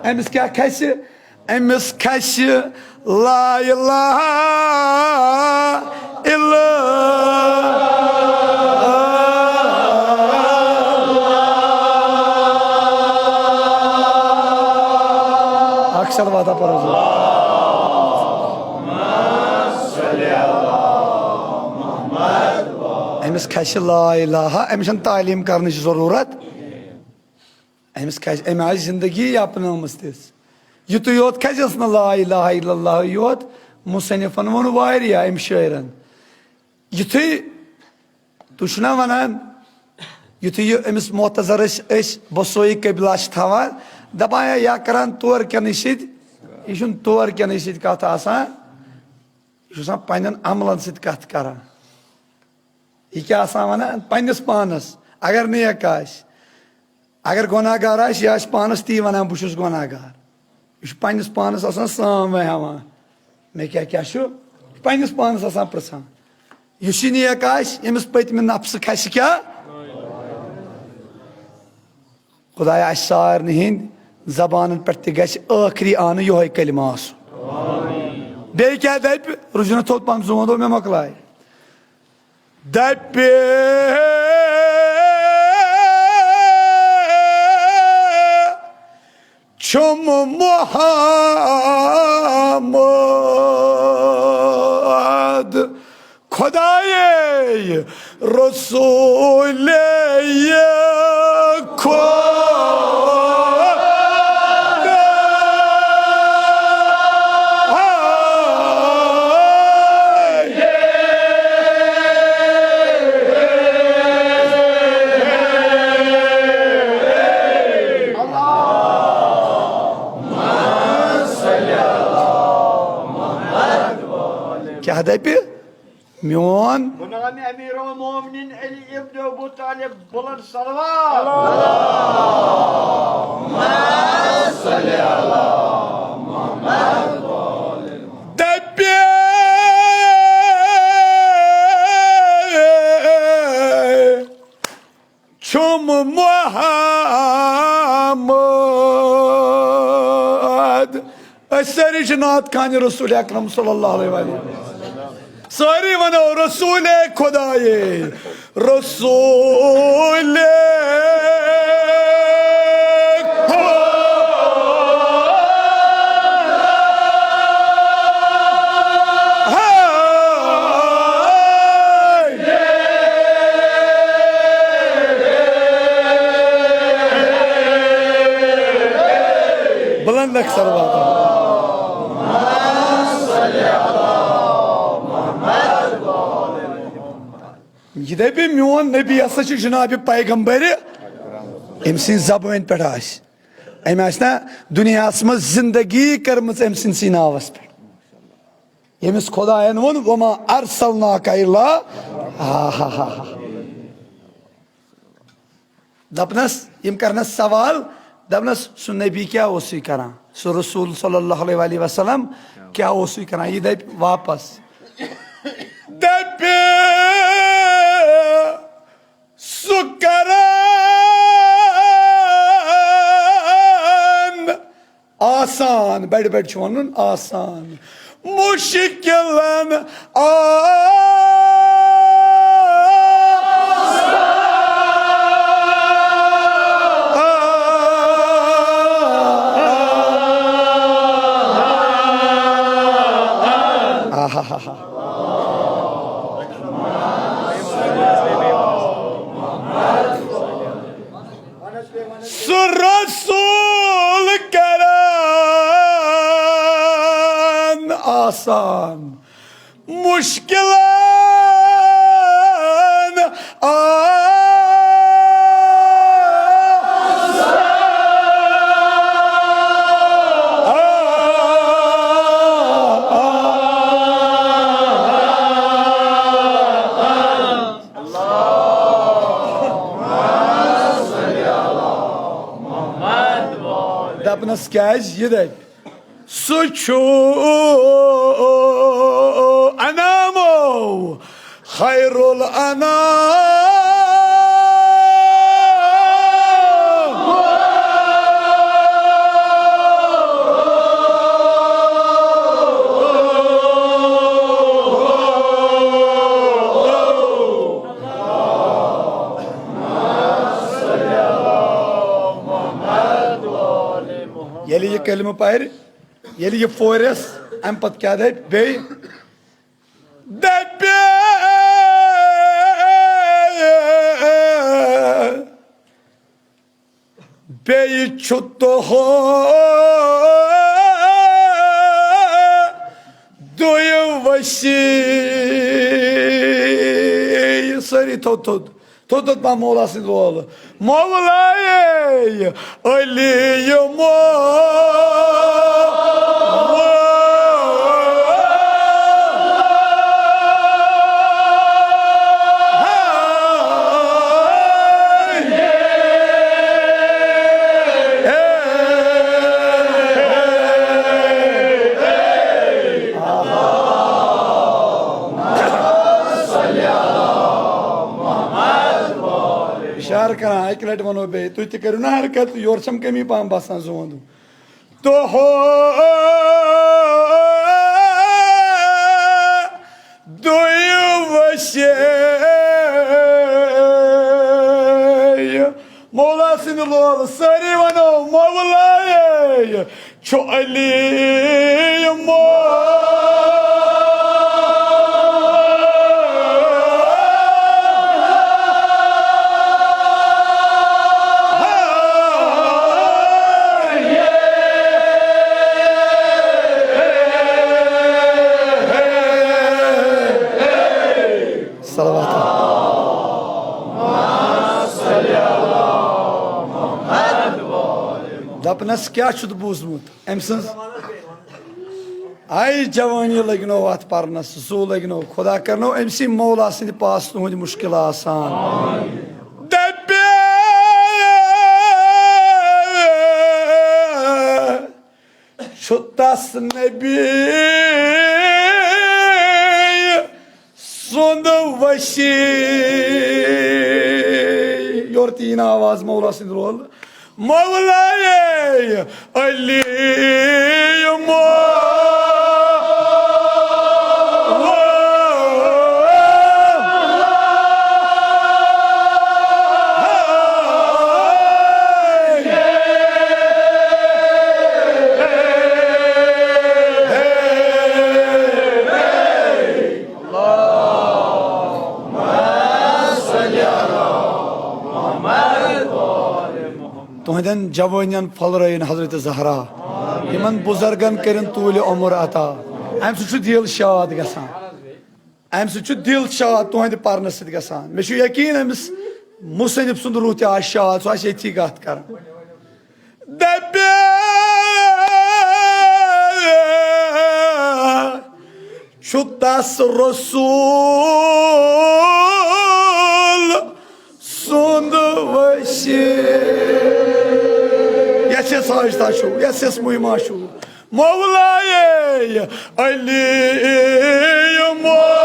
أمِس کیٛاہ کھسہِ؟ أمِس کھسہِ لا الہ الا۔ اکھ صلوات پرو۔ أمِس کھسہِ لا الہ، أمِس چھَنہٕ تعلیٖم کرنٕچ ضروٗرت۔ أمِس کھسہِ، أمۍ آسہِ زندگی اپنٲومٕژ تِژھ۔ یُتُے یوت کھسٮ۪س نہٕ لا الہ الا اللہ یوت، مصنفن ووٚن واریاہ أمۍ شٲعرن۔ یُتھُے تُہۍ چھِو نا وَنان، یُتھُے یہِ أمِس معتذر أسۍ، أسۍ بسوئی قبلہ چھِ تھاوان، دَپان یا، یا کَران تورٕ کٮ۪نٕے سۭتۍ، یہِ چھُنہٕ تورٕ کٮ۪نٕے سۭتۍ کَتھ آسان، یہِ چھُ آسان پنٛنٮ۪ن عملن سۭتۍ کَتھ کَران۔ یہِ کیٛاہ آسان وَنان؟ پنٛنِس پانَس، اگر نیک آسہِ، اگر گۄناہ گار آسہِ، یہِ آسہِ پانَس تی وَنان، "بہٕ چھُس گۄناہ گار۔" یہِ چھُ پنٛنِس پانَس آسان سام ہٮ۪وان، "مےٚ کیٛاہ کیٛاہ چھُ؟" پنٛنِس پانَس آسان پرٛژھان۔ یُس یہِ نیک آسہِ، أمِس پٔتمہِ نفسہٕ کھسہِ کیٛاہ؟ خۄدایا، اَسہِ سارنٕے ہِنٛدۍ زبانَن پٮ۪ٹھ تہِ گژھِ ٲخری آنہٕ یِہوٚے کلمہٕ آسُن۔ بیٚیہِ کیٛاہ دَپہِ؟ رُجنہٕ تھوٚد پَنُن زوٗن دوٚپ، مےٚ مۄکلایہِ۔ دَپہِ چھُم محمد خۄدایے رسولے خۄدا۔ کیٛاہ دَپہِ؟ میون۔ بہٕ ناوِ امیر المومنین علی ابن ابو طالب بلند صلوات۔ دَپہِ چھُم محمد۔ أسۍ سٲری چھِ نعت خانہِ رسول اکرم صلی اللہ علیہ وآلہ۔ سٲری ونو رسول خدایے، رسول صلوات۔ یہِ دَپہِ، میون نبی ہسا چھُ جناب پیغمبر، أمۍ سٕنٛزِ زبٲنۍ پٮ۪ٹھ آسہِ، أمۍ آسہِ نا دُنیاہَس منٛز زندگی کٔرمٕژ أمۍ سٕنٛدسٕے ناوَس پٮ۪ٹھ، ییٚمِس خدایَن ووٚن، "وما ارسلناک الا"۔ آہا۔ دپنس، یِم کرنس سوال، دپنس، سُہ نبی کیٛاہ اوسُے کران؟ سُہ رسول صلی اللہ علیہ وآلہ وسلم کیٛاہ اوسُے کران؟ یہِ دپہِ واپس۔ دپہِ، سُہ کران آسان، بڑِ بڑِ چھُ ونُن آسان۔ مشکلن آ آہا۔ سُہ رسول کران آسان مشکلن آسان۔ دپنس کیٛازِ؟ یہِ دپہِ، سُہ چھُ انامو خیر الانام۔ ییٚلہِ یہِ کلمہٕ پرِ، ییٚلہِ یہِ پورٮ۪س، امہِ پتہٕ کیٛاہ دپہِ بیٚیہِ؟ دپہِ، بیٚیہِ چھُ تُہُنٛد دوٚیِم وصی۔ سٲری تھوٚد تھوٚد، تھوٚد تھوٚد پہم مولا سٕنٛدِ لولہٕ۔ مولایے علی مو اشارٕ کران، اکہِ لٹہِ ونو بیٚیہِ، تُہۍ تہِ کٔرِو نا حرکت، یورٕ چھم کمی پہم باسان زوند۔ تُہُنٛد دوٚیِم وصی۔ مولا سٕنٛدِ لولہٕ سٲری ونو، مولایے چھُ علی مو۔ صلوات۔ دپنس کیٛاہ چھُتھ بوٗزمُت أمۍ سٕنٛز؟ آے جوانی لٔگنو اتھ پرنس، زُو لٔگنو، خدا کرنو أمۍ سٕے مولا سٕنٛدِ پاس تُہنٛدۍ مُشکل آسان۔ دپہِ چھُ تس نبی سُنٛد وصی۔ یورٕ تہِ یی نہٕ آواز مولا سٕنٛدِ لولہٕ۔ مولایے علی مو۔ تُہنٛدٮ۪ن جوٲنٮ۪ن پھۄلرٲیِن حضرت زہرا۔ یِمن بُزرگن کٔرِن طوٗلہِ عمر عطا۔ امہِ سۭتۍ چھُ دِل شاد گژھان۔ امہِ سۭتۍ چھُ دِل شاد تُہنٛدِ پرنہٕ سۭتۍ گژھان۔ مےٚ چھُ یقیٖن أمِس مُصنِف سُنٛد روح تہِ آسہِ شاد، سُہ آسہِ ییٚتھی کتھ کران۔ دپہِ چھُ تس رسول سُنٛد وسیٖل۔ یس یس حاجتا چھُ، یس یس مہما چھُ، مولایے علی مو-،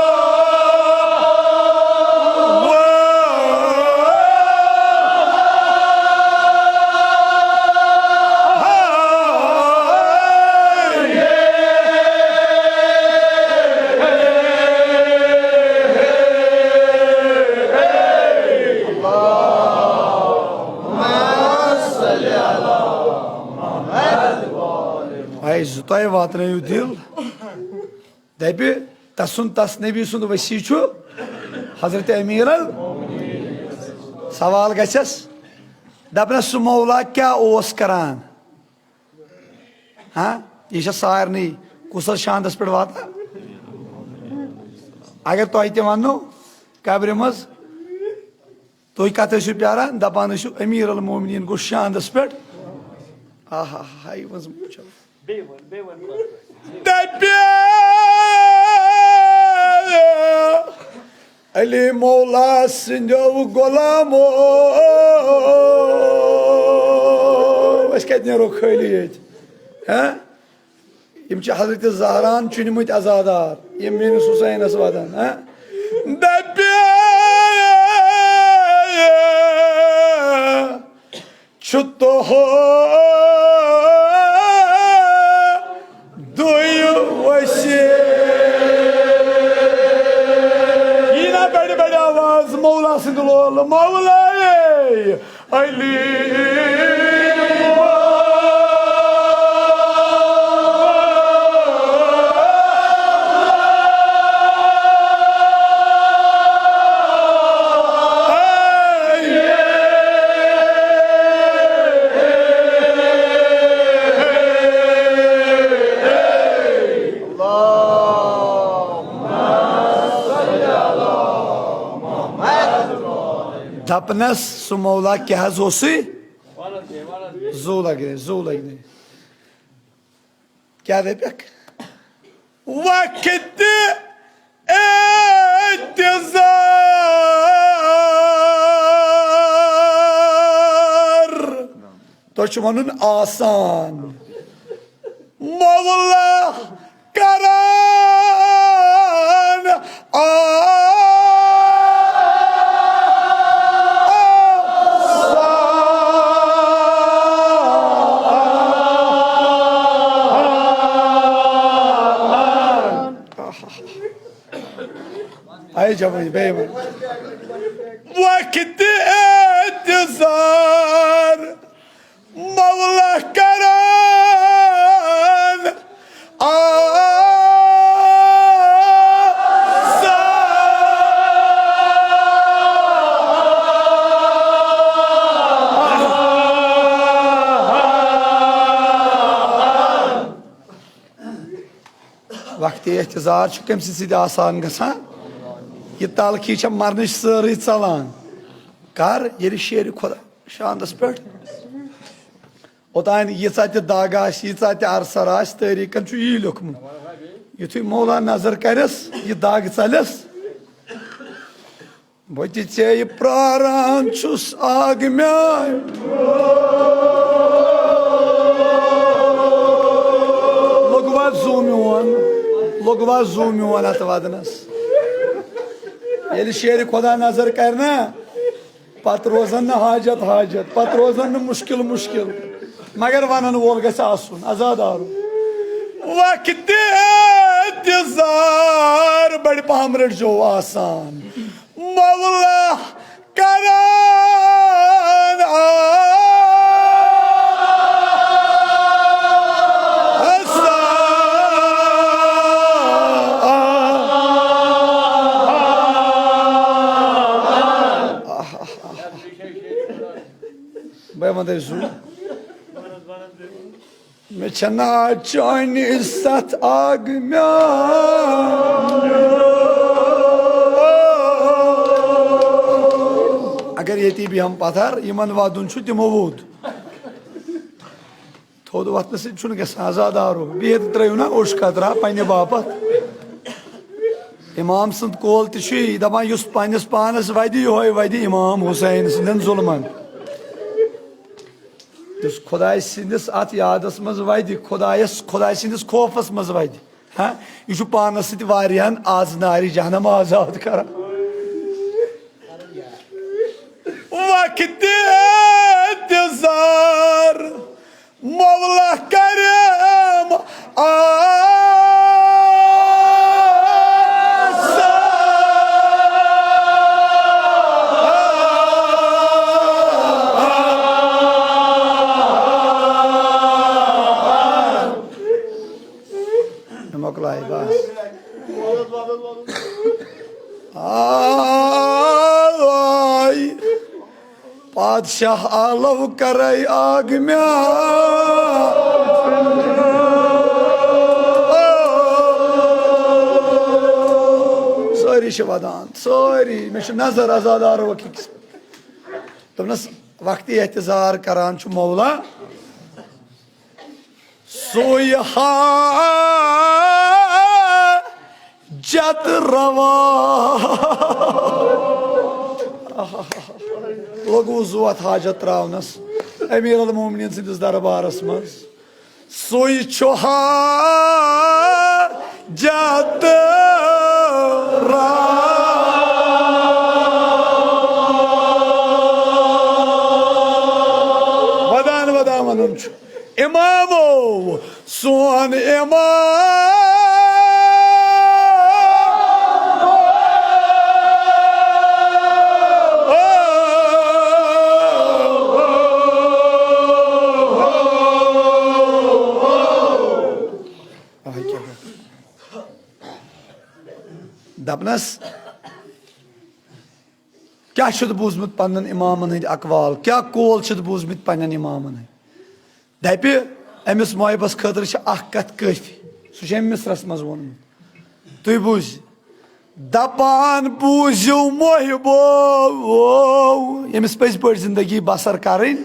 اے زٕ تۄہہِ واتنٲیِو دِل۔ دپہِ تسُنٛد، تس نبی سُنٛد وسی چھُ حضرت امیر ال۔ سوال گژھٮ۪س، دپنس سُہ مولا کیٛاہ اوس کران؟ ہاں، یہِ چھا سارنٕے کُس حظ شاندس پٮ۪ٹھ واتان؟ اگر تۄہہِ تہِ وننو قبرِ منٛز، تُہۍ کتھ ٲسِو پیاران؟ دپان ٲسِو امیر المومنین گوٚو شاندس پٮ۪ٹھ۔ آہا، ہاے منٛز وٕچھو۔ بیٚیہِ وَن، بیٚیہِ وَن پَتہٕ۔ دَپہِ علی مولا سٕنٛدیو غلامو، أسۍ کَتہِ نیرو خٲلی ییٚتہِ؟ ہہ؟ یِم چھِ حضرت زہران چُنمٕتۍ عزادار، یِم میٲنِس حسینس وَدن۔ ہہ؟ دَپہِ چھُ تۄہہِ دُے وسیٖل۔ یی نا بڑِ بڑِ آواز مولا سٕنٛدِ لولہٕ، مولایے علی۔ دپنس سُہ مولا کیٛاہ حظ اوسُے؟ زُو لگنے، زُو لگنے۔ کیٛاہ دٔپِکھ؟ وقت اعتذار۔ تۄہہِ چھُ وَنُن آسان۔ مولا کران آ-، آے جوٲنی، بیٚیہِ وَن۔ وقت اعتذار مولا کران آسان۔ وقتِ احتضار چھُ کٔمۍ سٕنٛدِ سۭتۍ آسان گژھان؟ یہِ تلخی چھےٚ مرنٕچ سٲرٕے ژلان۔ کر؟ ییٚلہِ شیرِ خۄدا شاندس پٮ۪ٹھ اوٚتام ییٖژاہ تہِ دگ آسہِ، ییٖژاہ تہِ عرصر آسہِ، تٲریٖخن چھُ یی لیوٚکھمُت۔ یُتھُے مولا نظر کرٮ۪س، یہِ دگ ژلٮ۪س، بہٕ تہِ ژےٚ پراران چھُس آگ میانہِ۔ لوٚگوا زُو میون، لوٚگوا زُو میون اتھ ودنس؟ ییٚلہِ شیرِ خۄدا نظر کرِ نا، پتہٕ روزن نہٕ حاجت حاجت، پتہٕ روزن نہٕ مُشکل مُشکل، مگر ونن وول گژھِ آسُن عزادارُن۔ وقتِ اعتذار بڑِ پہم رٔٹۍ زیو آسان۔ مولا کران آسان۔ بہٕ وَنہٕ تۄہہِ زُو۔ مےٚ چھَنہٕ چٲنِس ستھ آگ میٛا۔ اگر ییٚتی بیٚہم پتھر، یِمن وَدُن چھُ، تِمو ووٚد۔ تھوٚد وۄتھنہٕ سۭتۍ چھُنہٕ گژھان عزادارو۔ بِہِتھ ترٛٲیِو نا اوٚش قطرہ پننہِ باپتھ۔ امام سُنٛد قول تہِ چھُ یی دپان، یُس پننِس پانس وَدِ، یِہوٚے وَدِ امام حسین سٕنٛدٮ۪ن ظُلمن۔ یُس خۄداے سٕنٛدِس اتھ یادس منٛز وَدِ، خۄدایس، خۄداے سٕنٛدِس خوفس منٛز وَدِ، ہاں، یہِ چھُ پانس سۭتۍ واریاہن از نارِ جہنم آزاد کران۔ وقت انتظار مولا کرم آ۔ مۄکلایہِ بس۔ آے پادشاہ عالم کرے آگ میٛا۔ سٲری چھِ وَدان، سٲری۔ مےٚ چھِ نظر عزادار وقت۔ دوٚپنَس، وقتی احتضار کران چھُ مولا۔ سُے حاجت روا۔ لوٚگُس وۄتھ حاجت تراونس امیر المومنین سٕنٛدِس دربارس منٛز۔ سُے چھُ حاجت روا۔ ودان ودان ونان چھُ۔ امامو، سون امام۔ دپنس، کیٛاہ چھُتھ بوٗزمُت پننٮ۪ن امامن ہٕنٛدۍ اقوال؟ کیٛاہ قول چھِتھ بوٗزمٕتۍ پننٮ۪ن امامن ہٕنٛدۍ؟ دپہِ، أمِس محبس خٲطرٕ چھِ اکھ کتھ کٲفی۔ سُہ چھُ أمۍ مصرس منٛز ووٚنمُت۔ تُہۍ بوٗزِو۔ دپان بوٗزِو محبو، ییٚمِس پٔزۍ پٲٹھۍ زندگی بسر کرٕنۍ،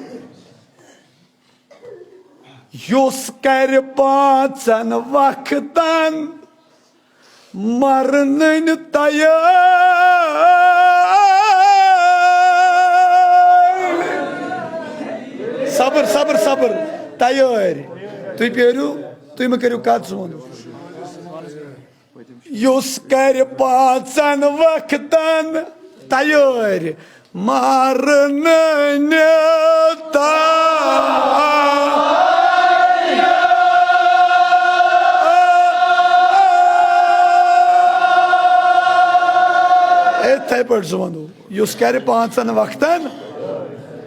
یُس کرِ پانٛژن وقتن مرنٕنۍ تیٲرۍ۔ صبر، صبر، صبر۔ تیٲرۍ۔ تُہۍ پیٲرِو، تُہۍ مہٕ کٔرِو کتھ زوٗن۔ یُس کرِ پانٛژن وقتن تیٲرۍ۔ مارنہٕ نِتھ۔ یِتھَے پٲٹھۍ زٕ وَنو، یُس کرِ پانٛژن وقتن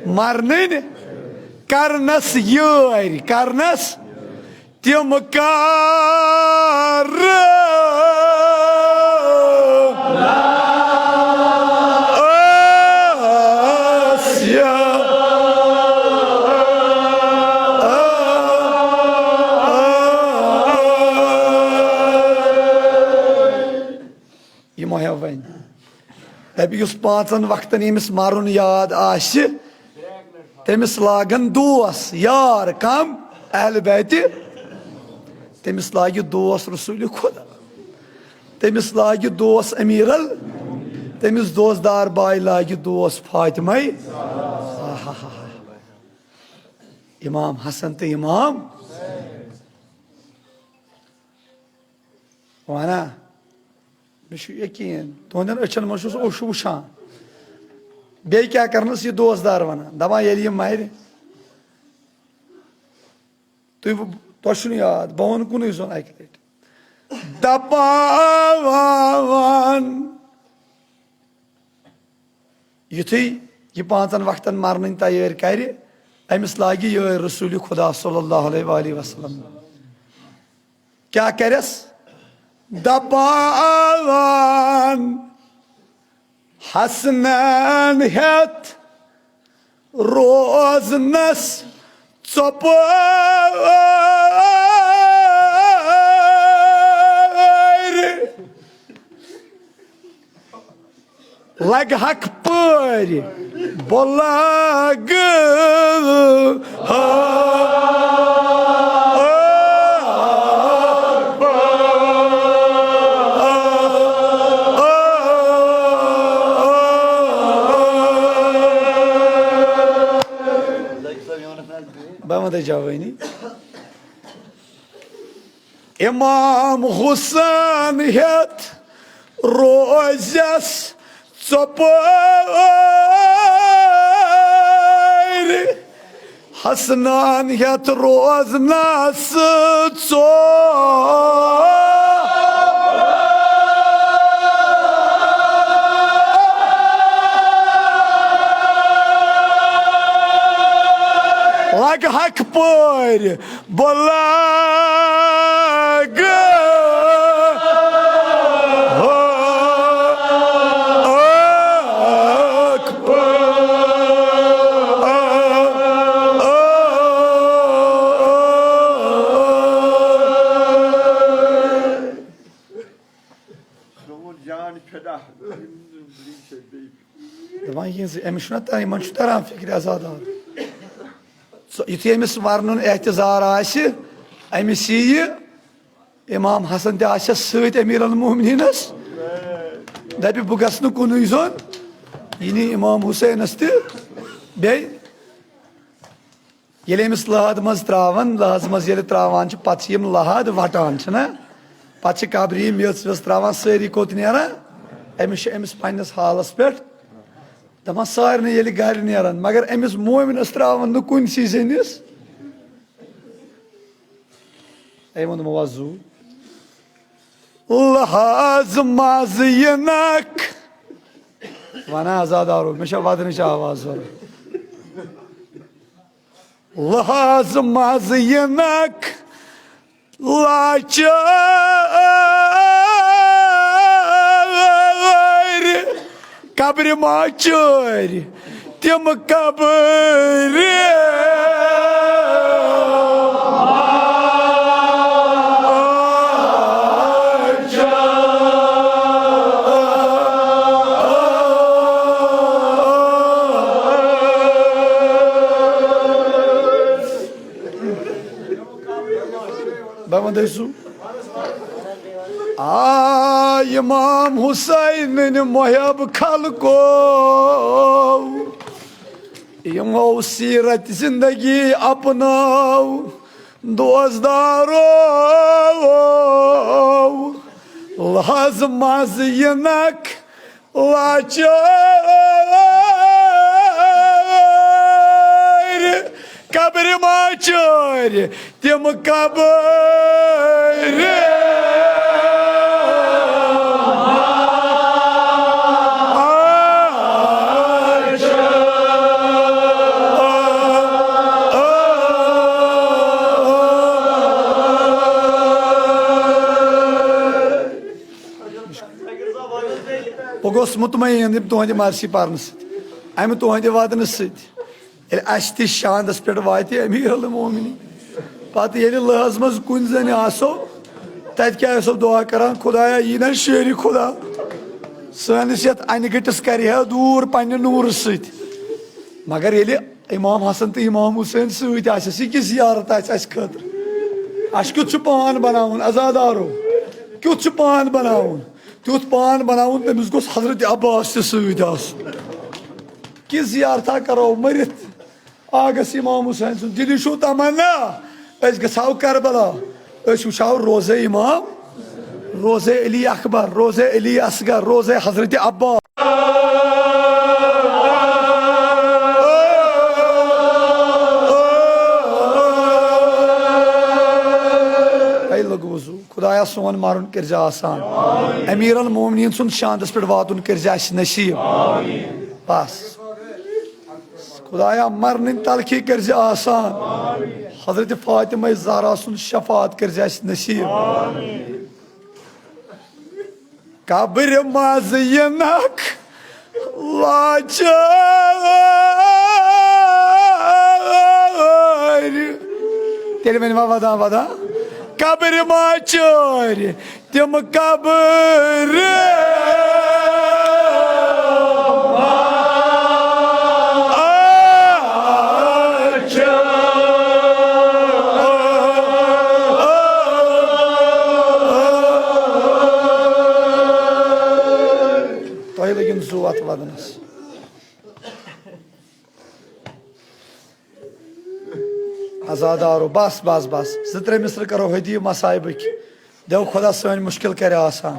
مارنہٕ نِتھ، کرنس یٲرۍ، کرنس تِم کار آسیا۔ یہِ مۄہیو وۄنۍ۔ دَپہِ، یُس پانٛژن وقتن ییٚمِس مَرُن یاد آسہِ، تٔمِس لاگن دوس، یار، کم؟ اہل بیتِ۔ تٔمِس لاگہِ دوس رسول خدا، تٔمِس لاگہِ دوس امیرل، تٔمِس دوستدار باے لاگہِ دوس فاطمہ۔ آہاہاہا۔ امام حسن تہٕ امام وَنان، مےٚ چھُ یقیٖن، تُہنٛدٮ۪ن أچھن منٛز چھُس اوٚش وٕچھان۔ بیٚیہِ کیٛاہ کرنس یہِ دوستدار وَنان؟ دَپان، ییٚلہِ یہِ مَرِ، تُہۍ، تۄہہِ چھُنہٕ یاد، بہٕ وَنہٕ کُنُے زوٚن اَکہِ لَٹہِ۔ دَپان، یُتھُے یہِ پانٛژن وقتن مرنٕنۍ تیٲرۍ کرِ، أمِس لاگہِ یٲرۍ رسول خدا صلی اللہ علیہ وآلہ وسلم۔ کیٛاہ کرٮ۪س؟ دپان، حسنین ہٮ۪تھ روزنس ژۄپٲرۍ لگہٕ ہاکھ پٲرۍ، بہٕ لگہٕ ہاکھ۔ بہٕ وَنہٕ تۄہہِ جوٲنی۔ امام حسین ہیتھ روزس ژۄپٲرۍ، حسنان ہیتھ روزنس ژۄ۔ لگہٕ ہاکھ پٲرۍ، بہٕ لگہٕ ہاکھ۔ دپان یہِ زِ أمِس چھُنہ تَران، یِمن چھُ تَران فِکرِ عزادار۔ سُہ، یُتھُے أمِس وَرنُن احتضار آسہِ، أمِس یِیہِ امام حسن تہِ آسٮ۪س سۭتۍ امیر المومنینس، دَپہِ، "بہٕ گژھٕ نہٕ کُنُے زوٚن"۔ یہِ نی امام حسینس تہِ بیٚیہِ۔ ییٚلہِ أمِس لحد منٛز ترٛاوان، لحد منٛز ییٚلہِ ترٛاوان چھِ، پتہٕ چھِ یِم لحد وَٹان، چھِنہ؟ پتہٕ چھِ قبرِ یہِ میٚژ ویٚژ ترٛاوان، سٲری کوٚت نیران؟ أمِس چھِ أمِس پننِس حالس پٮ۪ٹھ دَپان سارنٕے ییٚلہِ گَرِ نیران، مگر أمِس مومنَس ترٛاوان نہٕ کُنسٕے زٔنِس۔ أمۍ ووٚن وَزُو۔ لحاظ مَزٕ یِنَکھ۔ وَنان عزادارو، مےٚ چھےٚ وَدنٕچ آواز ضوٚرَتھ۔ لحاظ مَزٕ یِنَکھ۔ لاچٲرۍ قبرِ ما چٲرۍ تِم قبرِ۔ بہٕ وَنہٕ تۄہہِ سُہ۔ آ، امام حسینٕنۍ محب خلقو، یِمو سیرت زندگی اپنٲو، دوستدارو، لحظ مَزٕ یِنَکھ۔ لاچٲرۍ قبرِ ما چٲرۍ تِم قبرِ۔ بہٕ گوٚژھ مطمئن ییٚمہِ تُہنٛدِ مرثی پرنہٕ سۭتۍ، امہِ تُہنٛدِ ودنہٕ سۭتۍ، ییٚلہِ اسہِ تہِ شاندس پٮ۪ٹھ واتہِ امیر المومنین۔ پتہٕ ییٚلہِ لحظ منٛز کُنہِ زٔنۍ آسو، تتہِ کیٛاہ آسو دعا کران؟ خدایا، یی نہ شیرِ خدا، سٲنِس یتھ انہِ گٔٹِس کرِ ہا دوٗر پننہِ نوٗرٕ سۭتۍ۔ مگر ییٚلہِ امام حسن تہٕ امام حسین سۭتۍ آسٮ۪س، یہِ کِژھ زیارت آسہِ اسہِ خٲطرٕ؟ اسہِ کیُتھ چھُ پان بناوُن، عزادارو؟ کیُتھ چھُ پان بناوُن؟ تیُتھ پان بناوُن، تٔمِس گوٚژھ حضرت عباس تہِ سۭتۍ آسُن۔ کِژھ زیارتھا کرو مٔرِتھ؟ آ، گژھِ امام حسین سُنٛد دِلی چھُو تمنا، أسۍ گژھو کربلا، أسۍ وٕچھو روزے امام، روزے علی اکبر، روزے علی اصغر، روزے حضرت عباس۔ اے لوگو وضو، خدایا سون مرُن کٔرزِ آسان۔ امیر المومنین سُنٛد شاندس پٮ۪ٹھ واتُن کٔرزِ اسہِ نصیب۔ بس۔ خدایا مرنٕنۍ تلخی کٔرزِ آسان۔ حضرت فاطمہ زہرا سُنٛد شفاعت کٔرزِ اسہِ نصیب۔ قبرِ منٛز یِنکھ لاچٲرۍ۔ ییٚلہِ وۄنۍ وۄنۍ ودان ودان قبرِ ما چٲرۍ تِم قبرِ۔ تۄہہِ لٔگِن زُو اَتھ وَدنَس۔ عزادارو، بس، بس، بس۔ زٕ ترٛےٚ مِصرٕ کرو ہدی مصائبٕکۍ۔ دٮ۪و خۄدا سٲنۍ مُشکِل کرِ آسان۔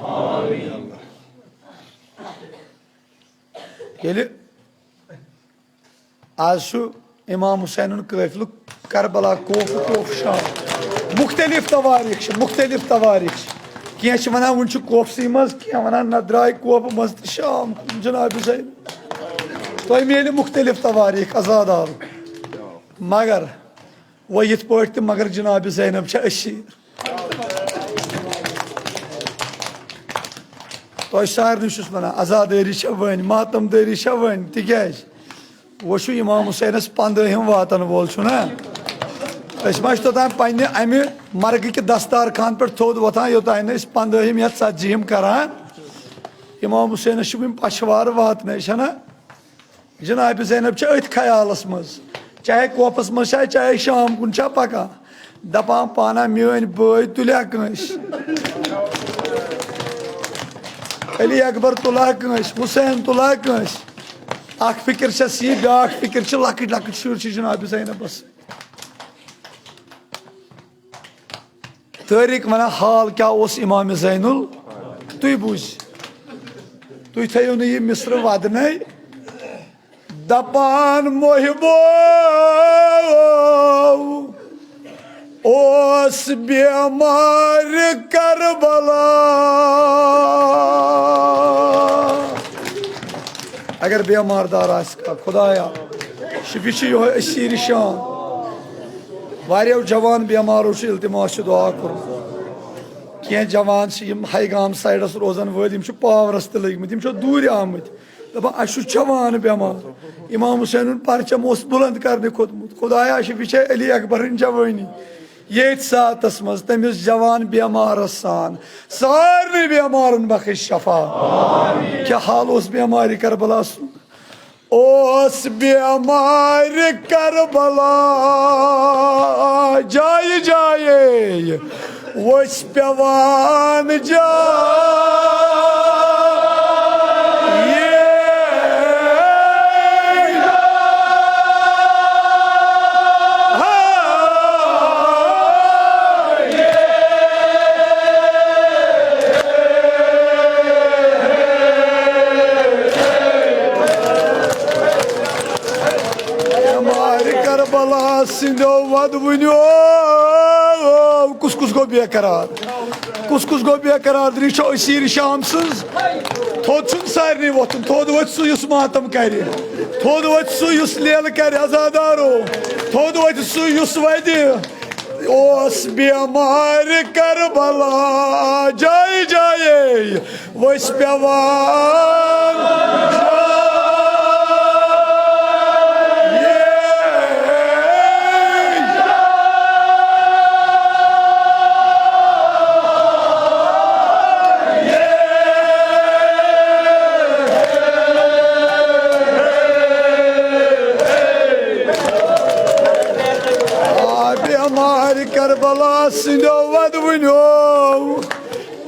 ییٚلہِ آز چھُ امام حسینُن قٲفلہٕ کربلا، کوفہٕ، کوفہٕ شام۔ مُختٔلِف تواریٖخ چھِ، مُختٔلِف تواریٖخ چھِ۔ کینٛہہ چھِ وَنان وُنہِ چھُ کوفسٕے منٛز، کینٛہہ وَنان نہ درٛاے کوفہٕ منٛز تہٕ شام کُن جناب حسین۔ تۄہہِ میلہِ مُختٔلِف تواریٖخ عزادارو۔ مگر وۄنۍ یِتھ پٲٹھۍ تہِ، مگر جناب زینب چھےٚ أسیٖر۔ تۄہہِ سارنٕے چھُس وَنان، عزادٲری چھےٚ وۄنۍ، ماتم دٲری چھےٚ وۄنۍ، تِکیٛازِ وۄنۍ چھُ امام حسینس پنٛدٲہِم واتن وول، چھُنہ؟ أسۍ ما چھِ توٚتام پننہِ امہِ مرگہٕ کہِ دستار خان پٮ۪ٹھ تھوٚد وۄتھان، یوٚتام نہٕ أسۍ پنٛدٲہِم یا ژتجیٖہِم کران۔ امام حسینس چھُ وُنہِ پچھوارٕ واتنَے، چھَنہ؟ جناب زینب چھِ أتھۍ خیالس منٛز، چاہے کوفس منٛز چھا، چاہے شام کُن چھا پکان، دپان پانہ میٲنۍ بٲے تُلیا کٲنٛسہِ، علی اکبر تُلیا کٲنٛسہِ، حسین تُلیا کٲنٛسہِ۔ اکھ فکر چھس یہِ، بیاکھ فکر چھِ لۄکٕٹۍ لۄکٕٹۍ شُرۍ چھِ جناب زینبس سۭتۍ۔ تٲریٖخ ونان حال کیٛاہ اوس امام زینُل؟ تُہۍ بوٗزِو، تُہۍ تھٲیِو نہٕ یہِ مصرٕ ودنَے۔ دپان محبو اوس بیمار کربلا۔ اگر بیمار دار آسہِ کانٛہہ، خدایا، شفیع چھُ یِہوٚے اسیٖر شام۔ واریاہو جوان بیمارو چھُ التماس چھُ دعا کوٚرمُت۔ کینٛہہ جوان چھِ یِم ہاے گام سایڈس روزان وٲلۍ، یِم چھِ پاورس تہِ لٔگۍ مٕتۍ، یِم چھِ دوٗرِ آمٕتۍ۔ دپان، اسہِ چھُ جوان بیمار۔ امام حسینُن پرچم اوس بلند کرنہٕ کھوٚتمُت۔ خدایا، شفیع چھے علی اکبرٕنۍ جوٲنی۔ ییٚتھۍ ساتس منٛز تٔمِس جوان بیمارس سان سارنٕے بیمارن بخش شفا۔ کیٛاہ حال اوس بیمارِ کربلا سُنٛد؟ اوس بیمارِ کربلا جایہِ جایے وٕچھ پٮ۪وان جایہِ۔ بیمارِ کربلا سٕنٛدیو وَدوٕنیو کُس کُس گوٚو بے قرار؟ کُس کُس گوٚو بے قرار؟ دٔپِو، یہِ چھُ اسیٖر شام سٕنٛز۔ تھوٚد چھُنہٕ سارنٕے وۄتھُن، تھوٚد وۄتھِ سُہ یُس ماتم کرِ، تھوٚد وۄتھِ سُہ یُس لیلہٕ کرِ عزادارو، تھوٚد وۄتھِ سُہ یُس وَدِ۔ اوس بیمارِ کربلا جایہِ جایے وٕچھ پٮ۪وان۔ آ، بیمارِ کربلا سٕنٛدیو وَدوٕنیو،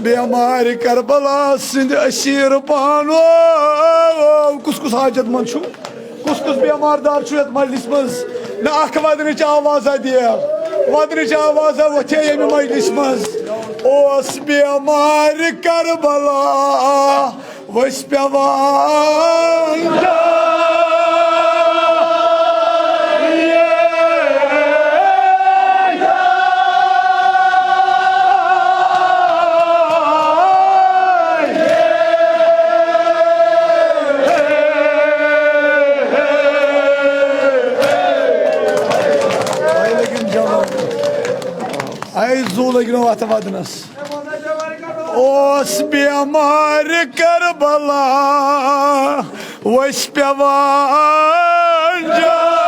بیمارِ کربلا سٕنٛدِ اسیٖر پانو۔ کُس کُس حاجت مند چھُ؟ کُس کُس بیمار دار چھُ یتھ مجلس منٛز؟ نہ اکھ ودنٕچ آوازا دِیہ، ودنٕچ آوازا وۄتھے ییٚمہِ مجلس منٛز۔ اوس بیمارِ کربلا وٕچھ پٮ۪وان۔ اے زُو لٔگۍ نہٕ اَتھ وَدنَس۔ اوس بیمارِ کربلا وٕچھ پٮ۪وان جایہِ۔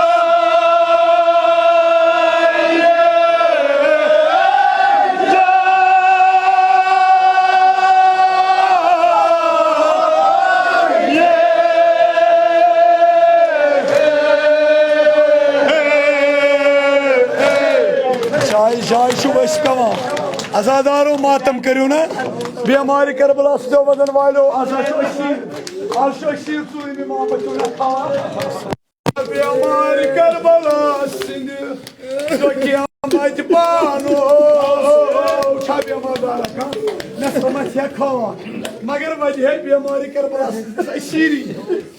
أسۍ پٮ۪وان۔ عزادارو، ماتم کٔرِو نہٕ۔ بیمارِ کربلا سٕنٛدیو وزن والیو، آز حظ چھُ أسۍ، آز چھُ أسۍ ژوٗرِمہِ محبت چھُ نہ تھاوان۔ بیمارِ کربلا سٕنٛدِ ڈۄکیہ متہِ پانو۔ چھا بیمار دارا کانٛہہ؟ مےٚ سمجھ ہٮ۪کھ ہاوان۔ مگر وۄنۍ ہے بیمارِ کربلا سٕنٛدِ أسیٖری۔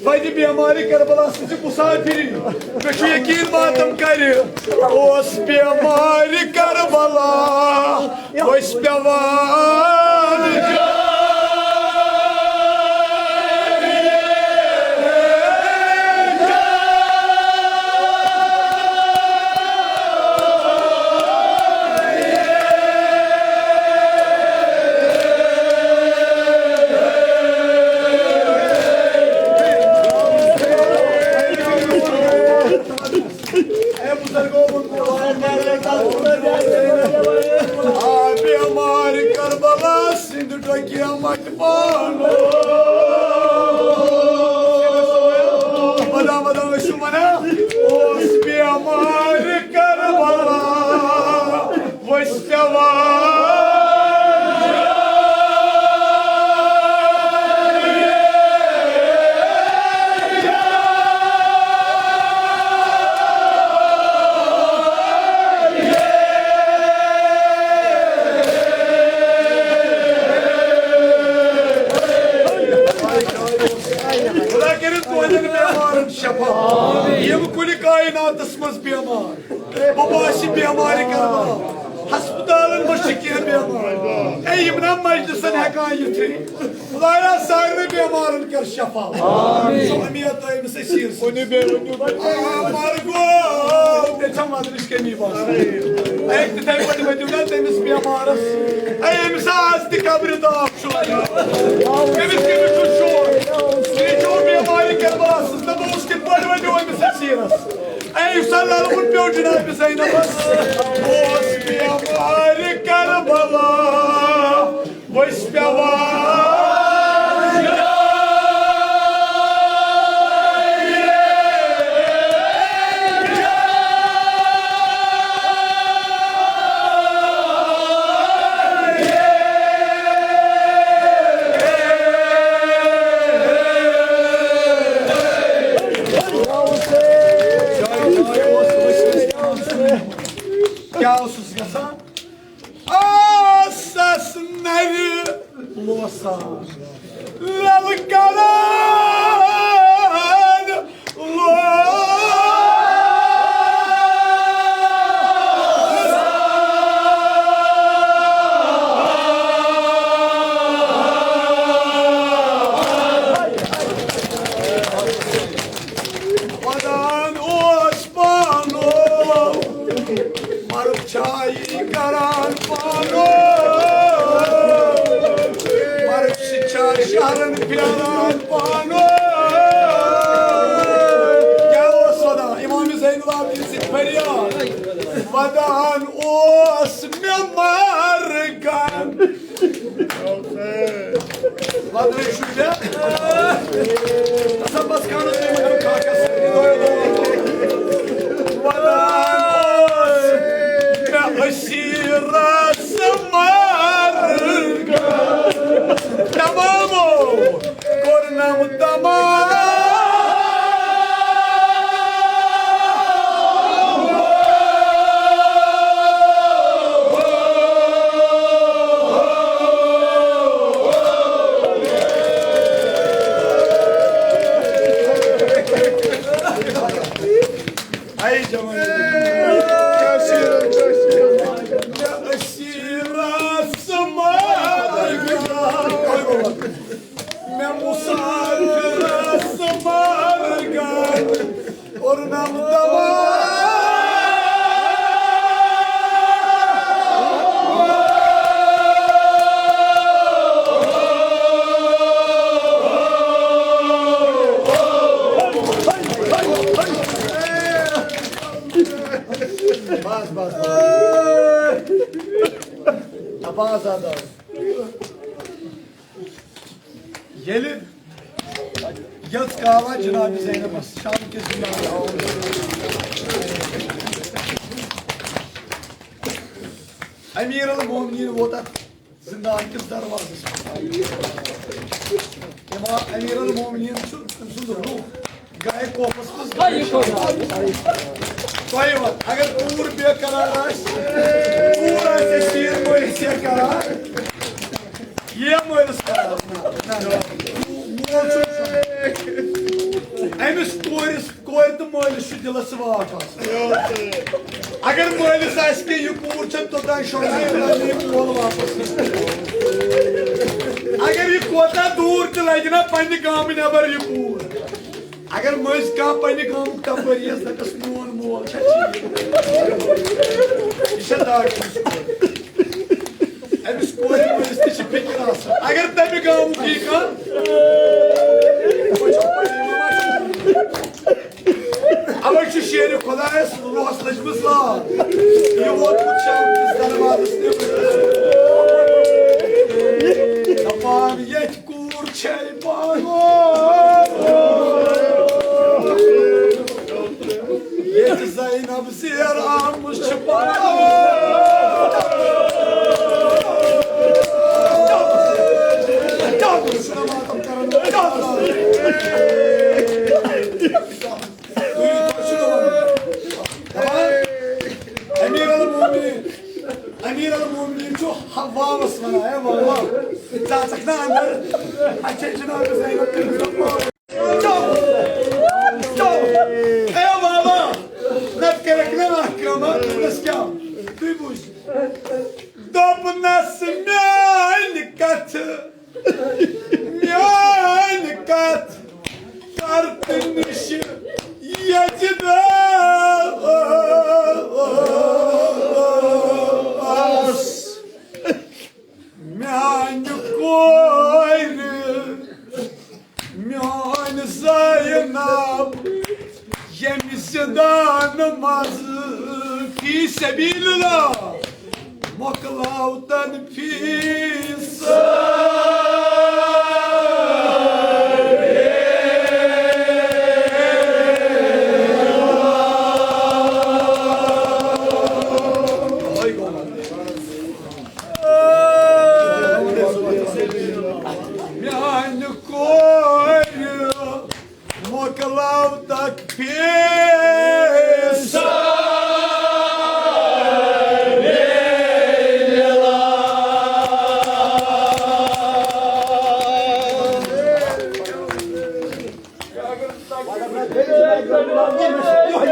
وتہِ بیمارِ کربلا سٕنٛزِ مسافری۔ مےٚ چھُ یقیٖن ماتم کرِ۔ اوس بیمارِ کربلا، ؤسۍ پٮ۪وان۔ آ، بیمارِ کربلا سٕنٛدِ ڈۄکیہ متہِ پانو۔ ودا ودا ٲسِو ونان، اوس بیمارِ کربلا۔ ؤسۍ پٮ۪وان۔ خدا کٔرِن تُہنٛدٮ۪ن بٮ۪مارن شفا۔ یِم کُنہِ کائناتس منٛز بٮ۪مار، بہٕ باسہِ بیمارِ کربلا۔ ہسپتالن منٛز چھِ کینٛہہ بیمار۔ اے، یِم نہ مجلسن ہٮ۪کان یِتھٕے۔ خدایا، سارنٕے بیمارن کر شفا۔ سُہ اُمید تھٲومٕژ أسیٖر سٕنٛز۔ آ، مر گوٚو، تیٚلہِ چھا مدرٕچ کمی باسان؟ اے، تِتھے پٲٹھۍ ؤنِو نا تٔمِس بیمارس۔ اے، أمِس آز تہِ قبرِ داغ چھُ لگان۔ أمِس کٔمِس چھُ شوق؟ یہِ چھُ بیمارِ کربلا سٕنٛز۔ نہ، بہٕ اوسُس کِتھ پٲٹھۍ ؤنِو أمِس أسیٖرس؟ اے، یُس سا للوُن پیوٚو جناب زینبس، اوس بیمارِ کربلا، ؤسۍ پٮ۪وان۔ کیٛاہ اوسُس گژھان؟ آسس نرِ لوسان، للکاران لوسان۔ ودان اوس پانو، مرگ چھا یی کران پانو، مرگ سۭتۍ چھا شہرن پھیران پانو۔ کیٛاہ اوس ودان؟ امام زین العابدین سٕنٛدۍ فریاد۔ ودان اوس مےٚ مرگن۔ وَدُن شُجاع۔ قسم بس خانس تُہۍ مہٕ کٔرِو خاکس۔ وَدان اوس مےٚ أسیٖرس مرگ۔ تمامو کوٚرنم تمام۔ اے جوان، کشیر، کشیر۔ أسیٖرس مرگ۔ مےٚ مُسافِرس مرگن کوٚرنم تمام۔ بس، بس، بس۔ عباس آدم۔ ییٚلہِ یٔژ کالا جناب زینبس شام کِس جناب امیر المومنین ووت اتھ زندان کِس دروازس پٮ۪ٹھ۔ امام امیر المومنین چھُ، تٔمۍ سُنٛد روح گایہِ کوفس منٛز۔ تۄہہِ وَن، اگر کوٗر بے قرار آسہِ، کوٗر آسہِ شیٖن مٲلِس یا کران، یہِ مٲلِس کران۔ نہ، نہ، مول چھُنہٕ شۄنٛگان۔ أمِس کورِس، کورِ تہٕ مٲلِس چھُ دِلس واٹھ آسان۔ اگر مٲلِس آسہِ کہِ یہِ کوٗر چھےٚ توٚتام شۄنٛگنٕے، یہِ مول واپس۔ اگر یہِ کوتاہ دوٗر تہِ لگہِ نا پننہِ گامہٕ نٮ۪بر یہِ کوٗر، اگر مٔنٛزۍ کانٛہہ پننہِ گامُک تپٲرۍ یِیَس، دَپٮ۪س، "میون مول چھا ٹھیٖک؟" یہِ چھا داغ أمِس کورِ؟ أمِس کورِ مٲلِس تہِ چھِ فِکر آسان۔ اگر تَمہِ گامُک یی کانٛہہ، اَوَے چھُ شیرِ خۄدایَس روحَس لٔجمٕژ لاگ۔ یہِ ووتمُت شام کِس دروازَس نٮ۪برٕ۔ دَپان، ییٚتہِ کوٗر چھے پانہٕ۔ ییٚتہِ زینب زیر آمٕژ چھِ پانہٕ۔ امیر المومنین، امیر المومنین چھُ واوس ونان، اے واوا، ژٕ اژکھ نا اندر؟ اچھا جناب زینب تٔمِس دوٚپ، واو، واو، اے واوا، نتہٕ کَرَکھ نا اکھ کٲم، دوٚپنَس کیٛاہ؟ تُہۍ بوٗزِو۔ دوٚپنَس میٛانہِ کتھٕ، میٛانہِ کتھ کر تٔمِس یزِدس۔ میٛانہِ کورِ، میٛٲنۍ زینب، ییٚمہِ زِندان منٛز فی سبیل اللہ مۄکلاو تن فیٖس۔ میٛانہِ کورِ، مۄکلاو تک فیٖس۔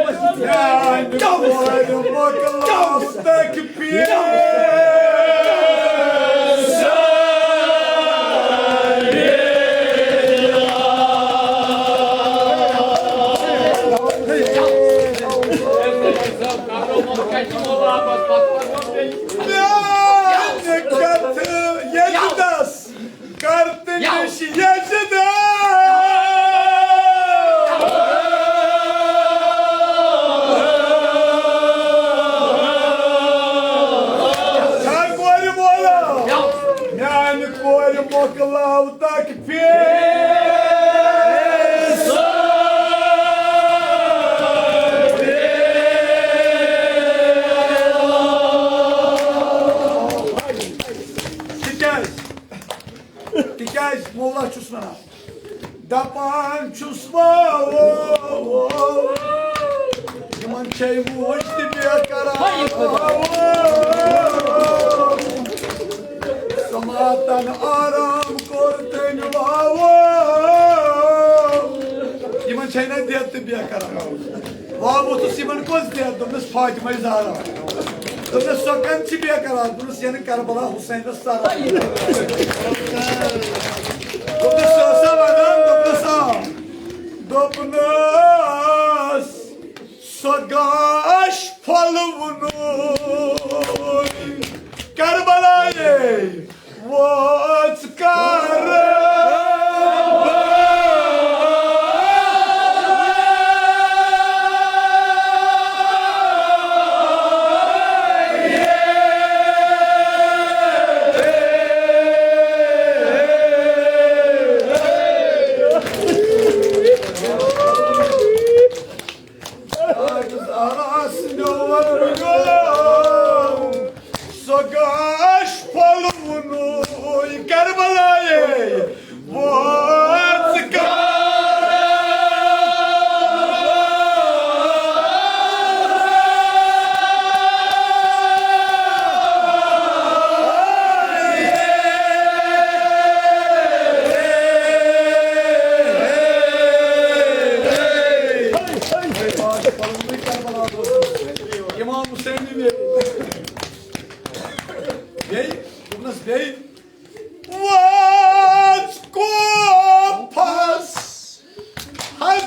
میٛانہِ کورِ، مۄکلاو تک فیٖس۔ میٛانہِ کتھٕ یزِدس، کر تٔمِس یزِدس۔ چھا کورِ وولا؟ میٛانہِ کورِ مۄکلاو تک فیٖس۔ تِکیٛازِ، تِکیٛازِ مولا چھُس وَنان، دَپان چھُس واو، یِمَن چھے موج تہِ بے قرار۔ سماتن آرام کوٚر تٔمۍ واو۔ یِمن چھے نہ دٮ۪د تہِ بے قرار۔ واو ووٚتھُس یِمن کۄس دٮ۪د؟ دوٚپنس فاطمہ زہرا۔ دوٚپنس سۄ کَتہِ چھِ بے قرار؟ دوٚپنس یعنی کربلا حسینس سرا۔ دوٚپنس سۄ ٲسا وَنان؟ دوٚپنس آ۔ دوٚپنس سۄ گاش پھۄلوٕنُے کربلایے وٲژ کر۔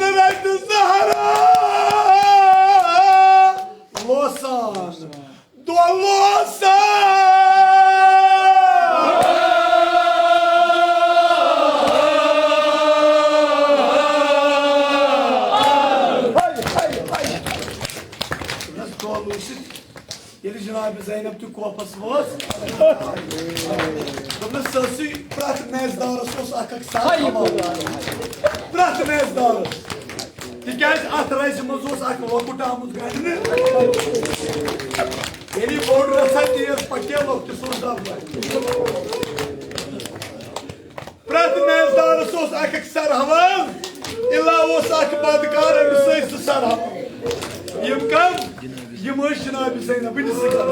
رَٹہِ زہرا لوسان، دۄہ لوسان۔ ہاے، ہاے، ہاے۔ دۄہ لوٗسِتھ۔ ییٚلہِ جناب زینب تہِ کوفس وٲژ، دوٚپنَس، سُہ ٲسٕے پرٛٮ۪تھ میزدارس اوس اکھ اکھ سر ہاوان۔ پرٛٮ۪تھ میزدارس۔ تِکیٛازِ اتھ رزِ منٛز اوس اکھ لۄکُٹ آمُت گنٛڈنہٕ۔ ییٚلہِ یہِ بوٚڑ رژھا تیز پکہِ، لۄکٹِس اوس دبہٕ۔ پرٛٮ۪تھ میزدارس اوس اکھ اکھ سر ہاوان، الا اوس اکھ بدکار، أمِس ٲسۍ زٕ سر ہاوان۔ یِم کم؟ یِم ٲسۍ جناب زینبٕنۍ زٕ سر۔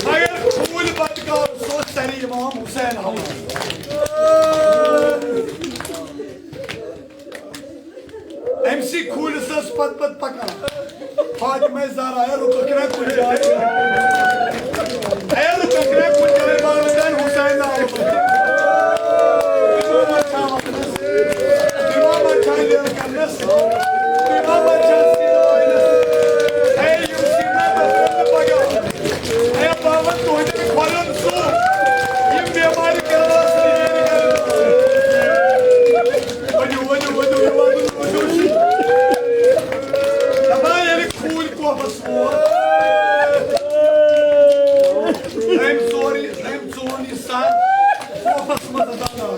مگر ٹھوٗلۍ بدکار اوس سرِ امام حسین ہاوان۔ أمۍ سٕے کھوٗلِس ٲس پتہٕ پتہٕ پکان۔ فاطمہ زہرا، اے رُکو کرا کُنہِ جایہِ۔ اے رُکو کرا کُنہِ جایہِ، بارس دان حسین آو۔ تِمو ما چھا وَنس؟ تِمو ما چھا لیر کرنس؟ تِمو ما چھا سیٖدٕ وٲیِس؟ اے یِم سیٖدٕ پگاہ۔ اے بابا، تُہٕنٛدٮ۪ن کھۄرن سُہ، یِم بٮ۪مارِ کرنس۔ ؤنِو، ؤنِو، ؤنِو، ؤنِو، ؤنِو، ؤنِو۔ دَپان ییٚلہِ کھوٗلۍ کوفَس ووت، أمۍ ژور یہِ، أمۍ ژون یہِ سَر کوفَس منٛز دَباو۔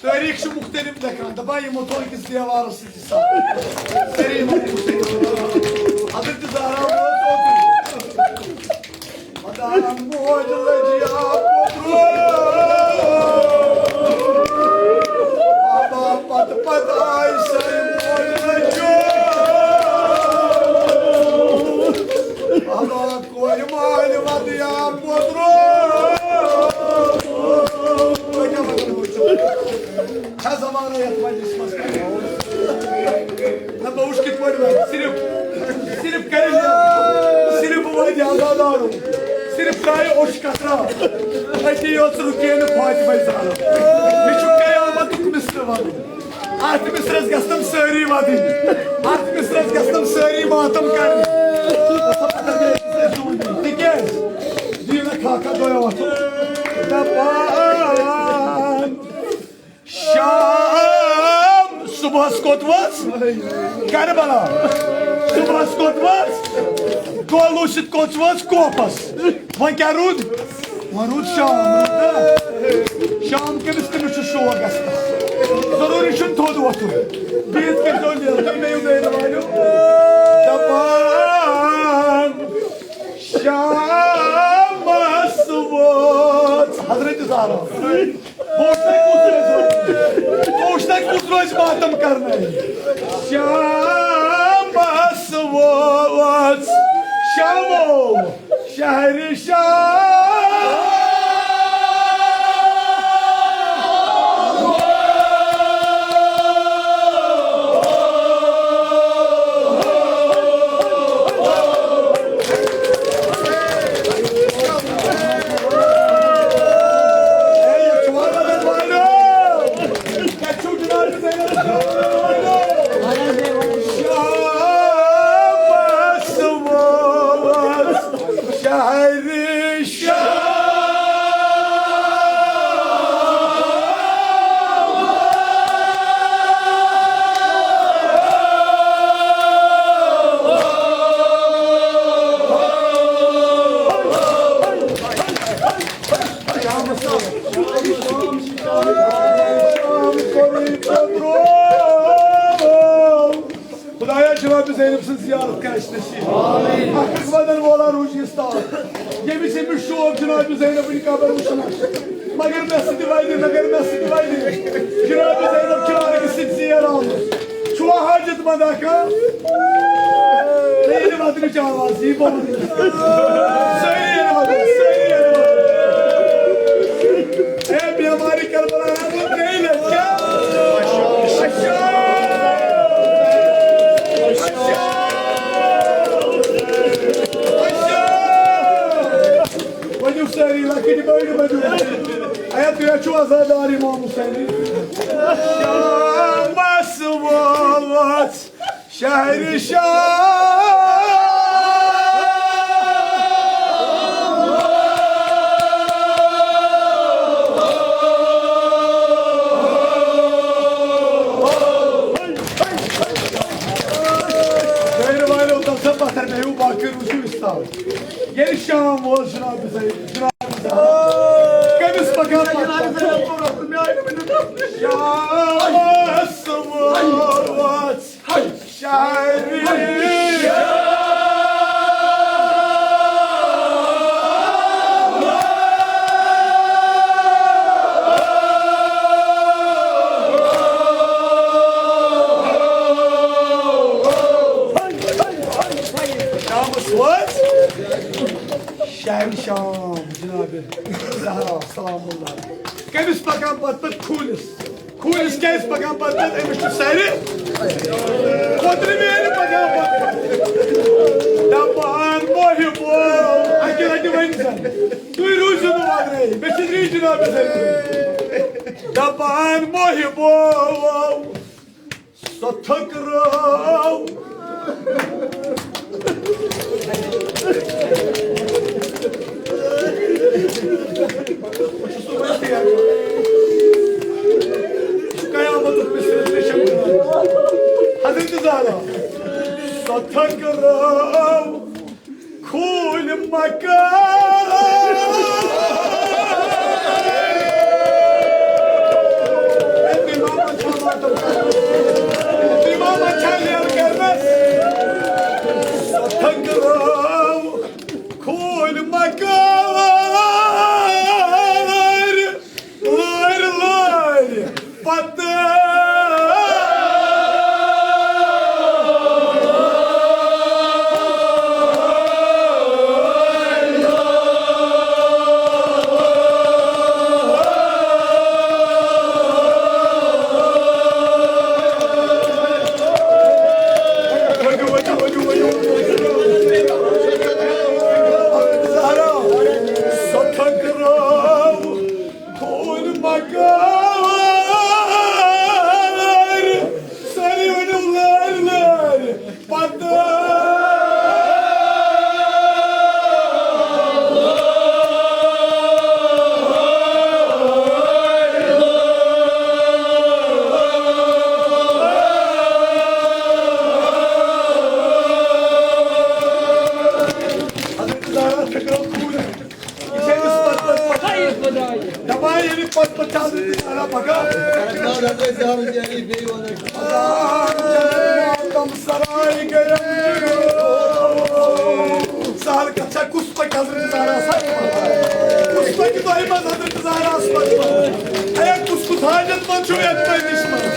تٲریٖخ چھِ مُختٔلِف لیکھان، دَپان یِمو تھوٚو أکِس دیوارَس سۭتۍ یہِ سَر۔ سٲری یِمو مُختٔلِف۔ حضرت زہرا وٲژ اوترٕ۔ مدان موج لجیا پوترو۔ بابا پت پت آئی سائی موج لجو۔ بابا کوئی مال ودیا پوترو۔ چھا زمانہ یتھ مجلس منٛز؟ نہ، بہٕ وٕچھ کِتھ پٲٹھۍ وَنہِ۔ صرف، صرف کَرِ یہِ، صرف وٲتۍ عزادارو، صرف ترٛایہِ اوٚش کترا۔ أتی یوت رُکے نہٕ فاطمہ زہرا۔ مےٚ چھُ قیامتُک مصرٕ وَنُن۔ اَتھ مصرَس گژھن سٲری وَدٕنۍ۔ اَتھ مصرَس گژھن سٲری ماتم کَرٕنۍ۔ تِکیٛازِ؟ دیٖنَکھ ہاکھا دۄیو اَتھو۔ دَپان شام صُبحس کوٚت وٲژ؟ کربلا۔ صُبحس کوٚت وٲژ؟ دۄہ لوٗسِتھ کوٚت وٲژ؟ کوفس۔ وۄنۍ کیٛاہ روٗد؟ وۄنۍ روٗد شام۔ شام کٔمِس کٔمِس چھُ شوق گژھان؟ ضروٗری چھُنہٕ تھوٚد وۄتھُن۔ بِہِتھ کٔرۍزیو لیٚل، تُہۍ مےٚ یِم لیٚلہِ والِو۔ دَپان شامس وٲژ حضرت زہرا۔ بہٕ وٕچھٕ تۄہہِ کُس روزِ، بہٕ وٕچھٕ تۄہہِ کُس روزِ ماتم کرنَے۔ شامس ووت شامو شہرِ شام۔ خدایا، جناب زینب سٕنٛز زیارت کر اَسہِ نصیب۔ حقٕکۍ وعدن وولا روٗزی استاد۔ ییٚمِس ییٚمِس شوق جناب زینبٕنۍ قبر وٕچھنس، مگر مےٚ سۭتۍ وَنہِ، مگر مےٚ سۭتۍ وَنہِ۔ جناب زینب چھِ لڑکہٕ سۭتۍ زیر آمٕژ۔ چھُوا حاجت مند اکھ؟ تیٚلہِ وَدنٕچ آواز یی بولنہٕ۔ سٲری ییٚلہِ وَدن، سٲری ییٚلہِ وَدن۔ اے بیمارِ کربلا، بیٚیہِ لَٹہِ کیٛاہ؟ اچھا۔ اچھا۔ اچھا۔ ؤنِو سٲری، لۄکٕٹۍ بٔڑۍ ؤنِو۔ اے، تُہۍ حظ چھِو عزادار امام حسینٕکۍ۔ شامس ووت شہر شام۔ گرِ والٮ۪و تَل سا پَتھر، مےٚ ہیوٗ باقٕے روٗزِو وِستار۔ ییٚلہِ شام ووت جناب زید، جناب زید، کٔمِس پَکان پَتہٕ؟ شامس ووت شہر شام۔ شامس وٲژ شہر شام، جناب زہرا سلام اللہ۔ کٔمِس پَکان پَتہٕ پَتہٕ؟ کھوٗلِس۔ کھوٗلِس کیٛازِ پَکان پَتہٕ پَتہٕ؟ أمِس چھُ سَرِ کھوترِ میلہِ پَکان پَتہٕ پَتہٕ۔ دَپان محبو، اَکہِ لَٹہِ ؤنۍ زَن، تُہۍ روٗزِو نہٕ وَدرَے، مےٚ چھِ ریٖجنَل بِزٲتی۔ دَپان محبو، سۄ تھٔکرٲو۔ قیامتُک مِثال پیش کران۔ حضرت زہرا، سۄ تھٔکرٲو۔ کھوٗلۍ مکار۔ تُہۍ ما چھا ماتم کران؟ تُہۍ ما چھا لیر کران؟ سۄ تھٔکرٲو کھوٗلۍ مکار۔ لٲرۍ لٲرۍ پتہٕ۔ سۄ تھٔکرٲو کھوٗلۍ مکار، سٲری ؤنِو لٲرۍ لٲرۍ پتہٕ۔ حضرت زہرا تھٔکرٲو کھوٗلۍ۔ یہِ چھِ أمِس پتہٕ پتہٕ پکان۔ دپان ییٚلہِ پتہٕ پتہٕ چھِ حضرت زہرا پکان۔ تم سرائے گئے۔ سہل کتھ چھا، کُس پکہِ حضرت زہرا سۭتۍ؟ کُس پکہِ تۄہہِ منٛز حضرت زہرا سۭتۍ؟ اے، کُس کُس حاجت مند چھُ یتھ پٔتِس منٛز؟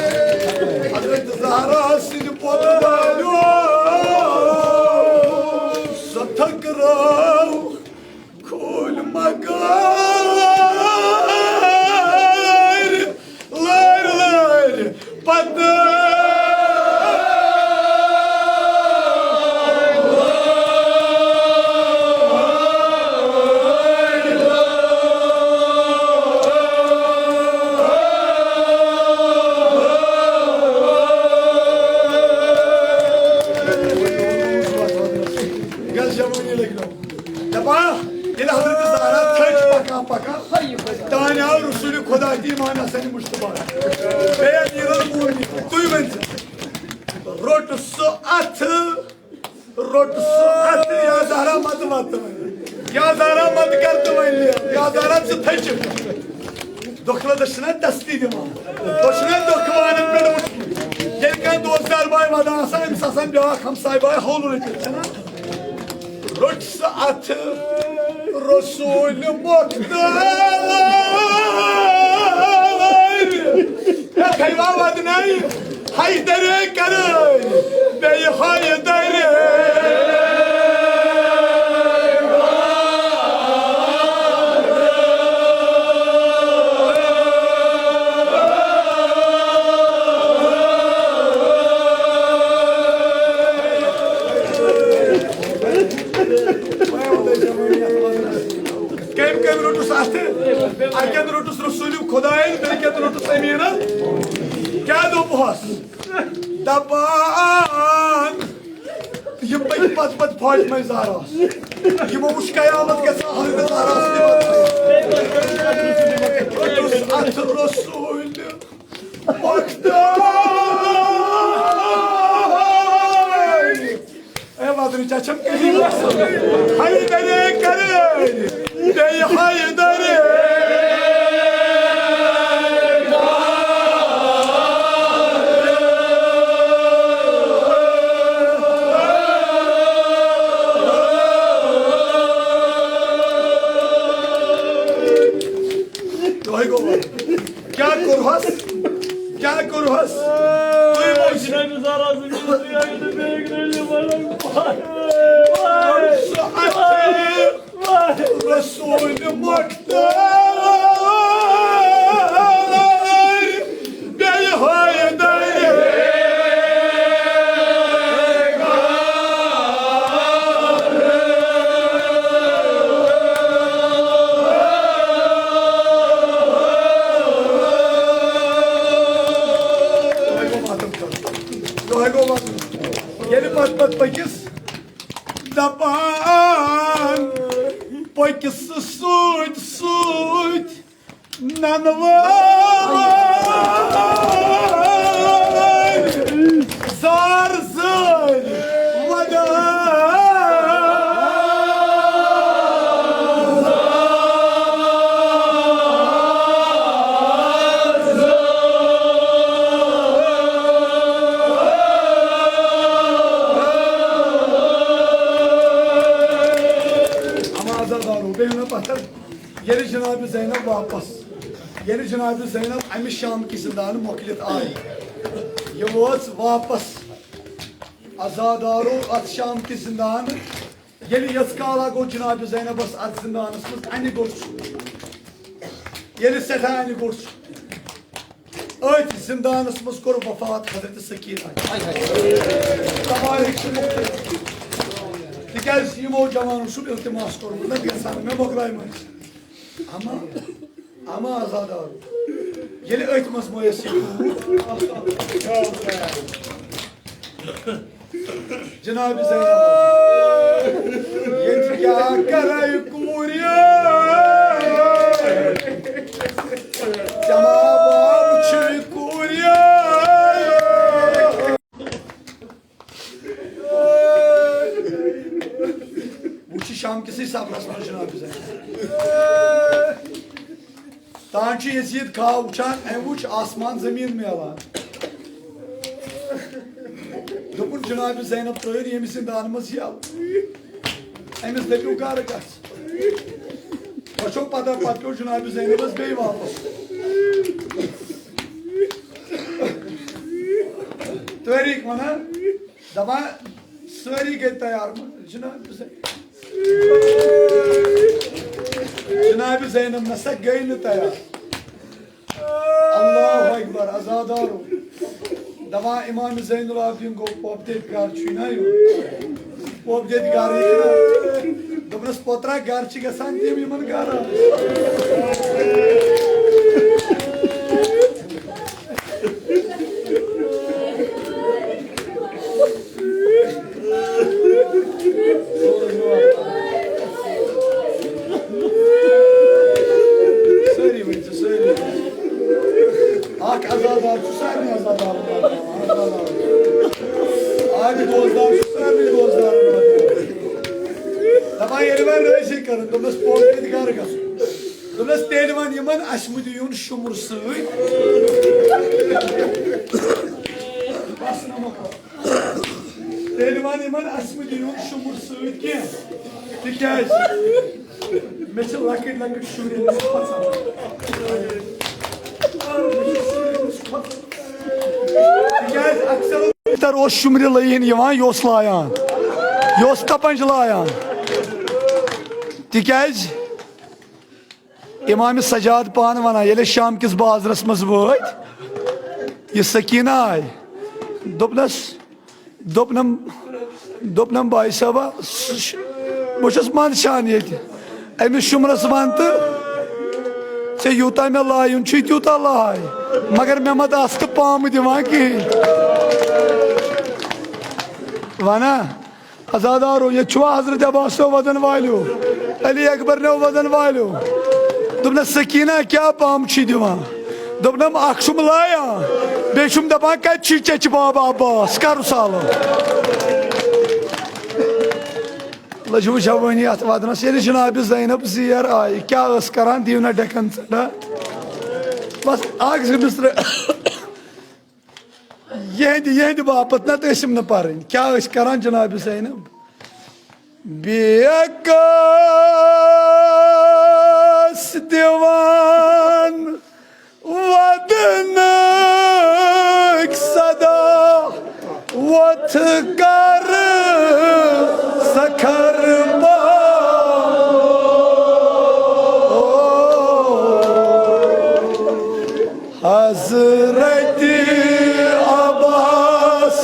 حضرت زہرا سٕنٛدِ پوٚت والیو سۄ تھٔکرٲو کھوٗلۍ مکار، لٲرۍ لٲرۍ پتہٕ۔ یۄس جوٲنی لٔگۍ نو۔ دپان، ییٚلہِ حضرت زہرا تھٔج پکان پکان، تانۍ آو رسول خدا تہِ ایمان حسن مشتبہ۔ بیٚیہِ امیر المومنین، تُہۍ ؤنۍ زِ، روٚٹ سُہ اتھٕ، روٚٹ سُہ اتھٕ، یا زہرا مت وت وۄنۍ، یا زہرا مت کر تہٕ وۄنۍ، یا زہرا ژٕ تھٔچِکھ۔ دۄکھٕ لَدَس چھِنہ دَستی دِوان۔ تۄہہِ چھُنہ دۄکھٕ وانَن پٮ۪ٹھ وٕچھمُت؟ ییٚلہِ کانٛہہ دوستار باے وَدان آسان، أمِس آسان بیٛاکھ ہمساے باے ہولُن أکِس، چھَنہ؟ روٚٹ سُہ اَتھٕ رسوٗلِ مۄختار۔ ہے، کھَے وا وَدنَے؟ حیدرے کرٲے، بیٚیہِ حیدرے۔ کٔمۍ کٔمۍ روٚٹُس اَتھٕ؟ اَکٮ۪ن روٚٹُس رسوٗلِ خۄدایَن، بیٚکٮ۪ن روٚٹُس أمیٖنَن۔ دپان، یِم پٔکۍ پتہٕ پتہٕ فاطمہ زہراہس۔ یِمو وٕچھ قیامت گژھان حضرت زہراہس نِوان۔ اتھ رسول مۄختار۔ اے وۄدرِ چچم کٔرِو۔ حیدرے کرے، بیٚیہِ حیدرے۔ تۄہہِ گوٚو وۄنۍ؟ کیٛاہ کوٚرہَس؟ کیٛاہ کوٚرہَس؟ تُہۍ وٕچھِو۔ سُہ اَتھٕ رسول مۄختار۔ بیٚیہِ حیدر۔ یِہوٚے گوٚو ماتم کَرُن۔ یِہوٚے گوٚو ماتم۔ ییٚلہِ پتہٕ پتہٕ پٔکِس دپان، پٔکِس سۭتۍ سۭتۍ ننوٲرۍ زار زٲرۍ ودٲرۍ۔ اما عزادارو، بیٚہِو نہ پتھر۔ ییٚلہِ جناب زینب واپس، ییٚلہِ جناب زینب امہِ شام کہِ زندان مۄکلِتھ آیہِ، یہِ وٲژ واپس۔ عزادارو، اتھ شام کہِ زندان، ییٚلہِ یٔژ کالا گوٚو جناب زینبس اتھ زندانس منٛز انہِ گوٚژھ، ییٚلہِ سٮ۪ٹھاہ انہِ گوٚژھ، أتھۍ زندانس منٛز کوٚر وفات حضرت سکینہ۔ تبارک چھُ مُختلف۔ تِکیٛازِ یِمو جوانو چھُم التماس کوٚرمُت، نہ گژھان مےٚ مۄکلاے منٛز۔ اما، اما عزادار، ییٚلہِ أتھۍ منٛز مٲیِس یہِ کوٗر۔ جناب زینب، ییٚتہِ کیٛاہ کرے کوٗرِ؟ ژےٚ ما باب چھُے کوٗرِ؟ وٕچھ یہِ شام کِسٕے سفرس منٛز جناب زینب۔ تان چھُ یزید خواب وٕچھان، أمۍ وٕچھ آسمان زٔمیٖن میلان۔ دوٚپُن، جناب زینب ترٛٲیِن ییٚمہِ زِندان منٛز یَلہٕ۔ أمِس دٔپِو، گرٕ گژھ۔ وٕچھو پتہ، پتہٕ پیوٚو جناب زینبس بیٚیہِ واپس۔ تٲریٖخ وَنان، دَپان، سٲری گٔے تیار، مگر جناب زینب، جناب زینب نسا گٔے نہٕ تیار۔ اللہ اکبر، عزادارو۔ دَپان، امام زین العابدین گوٚو پوپہٕ دٮ۪دِ گرٕ چھُے نا یُن۔ پوپہٕ دٮ۪دِ گرٕ یہِ نا۔ دوٚپنَس، پوترا گرٕ چھِ گژھان تِم یِمن گرٕ۔ سٲری ؤنۍ زِ، سٲری۔ اکھ عزادار چھُ سارنٕے عزادارن واتناوان، عزادار۔ اکھ دوستدار چھُ سارنٕے دوستدارن واتناوان۔ دَپان، ییٚلہِ وۄنۍ رٲضی کٔرٕن، دوٚپنَس، پوٚز پٲٹھۍ گرٕ گژھُن۔ دوٚپنَس، تیٚلہِ وَن یِمن، اَسہِ مہٕ دِیُن شُمُر سۭتۍ۔ بس نہ مۄکلاو۔ تیٚلہِ وَن یِمن، اَسہِ مہٕ دِیُن شُمُر سۭتۍ کینٛہہ، تِکیٛازِ مےٚ چھِ لۄکٕٹۍ لۄکٕٹۍ شُرۍ أمِس کھۄژان۔ تِکیٛازِ اکثر اوس شُمرِ لٲیِن یِوان، یہِ اوس لایان، یہِ اوس تپنج لایان۔ تِکیٛازِ امام سجاد پانہٕ ونان، ییٚلہِ أسۍ شام کِس بازرس منٛز وٲتۍ، یہِ سکینہ آیہِ، دوٚپنس، دوٚپنم، دوٚپنم، بھائی صٲبا، سُہ چھُ، بہٕ چھُس منٛدچھان ییٚتہِ أمِس شُمرس ون تہٕ ژےٚ یوٗتاہ مےٚ لایُن چھُے، تیوٗتاہ لاے، مگر مےٚ مہ دَس تہٕ پامہٕ دِوان کِہیٖنۍ۔ وَنا، عزادارو، ییٚتہِ چھُوا حضرت عباسو وَدَن والیو، علی اکبر نیو وَدَن والیو؟ دوٚپنَس، سکیٖنہ، کیٛاہ پامہٕ چھی دِوان؟ دوٚپنَم، اَکھ چھُم لایان، بیٚیہِ چھُم دَپان، کَتہِ چھی چچہِ باب عباس؟ کَرُس عالم۔ لٔج وٕچھا وۄنۍ یتھ ودنس، ییٚلہِ جناب زینب زیر آیہِ، کیٛاہ ٲس کران؟ دِیِو نہ ڈٮ۪کن ژنڈا۔ بس اکھ زٕ مصرٕ یِہنٛدِ، یِہنٛدِ باپتھ، نتہٕ ٲسِم نہٕ پرٕنۍ۔ کیٛاہ ٲسۍ کران جناب زینب؟ بیٚیہِ ٲس دِوان ودنٕکۍ صدا، وۄتھ کر سکھر پا۔ حضرت عباس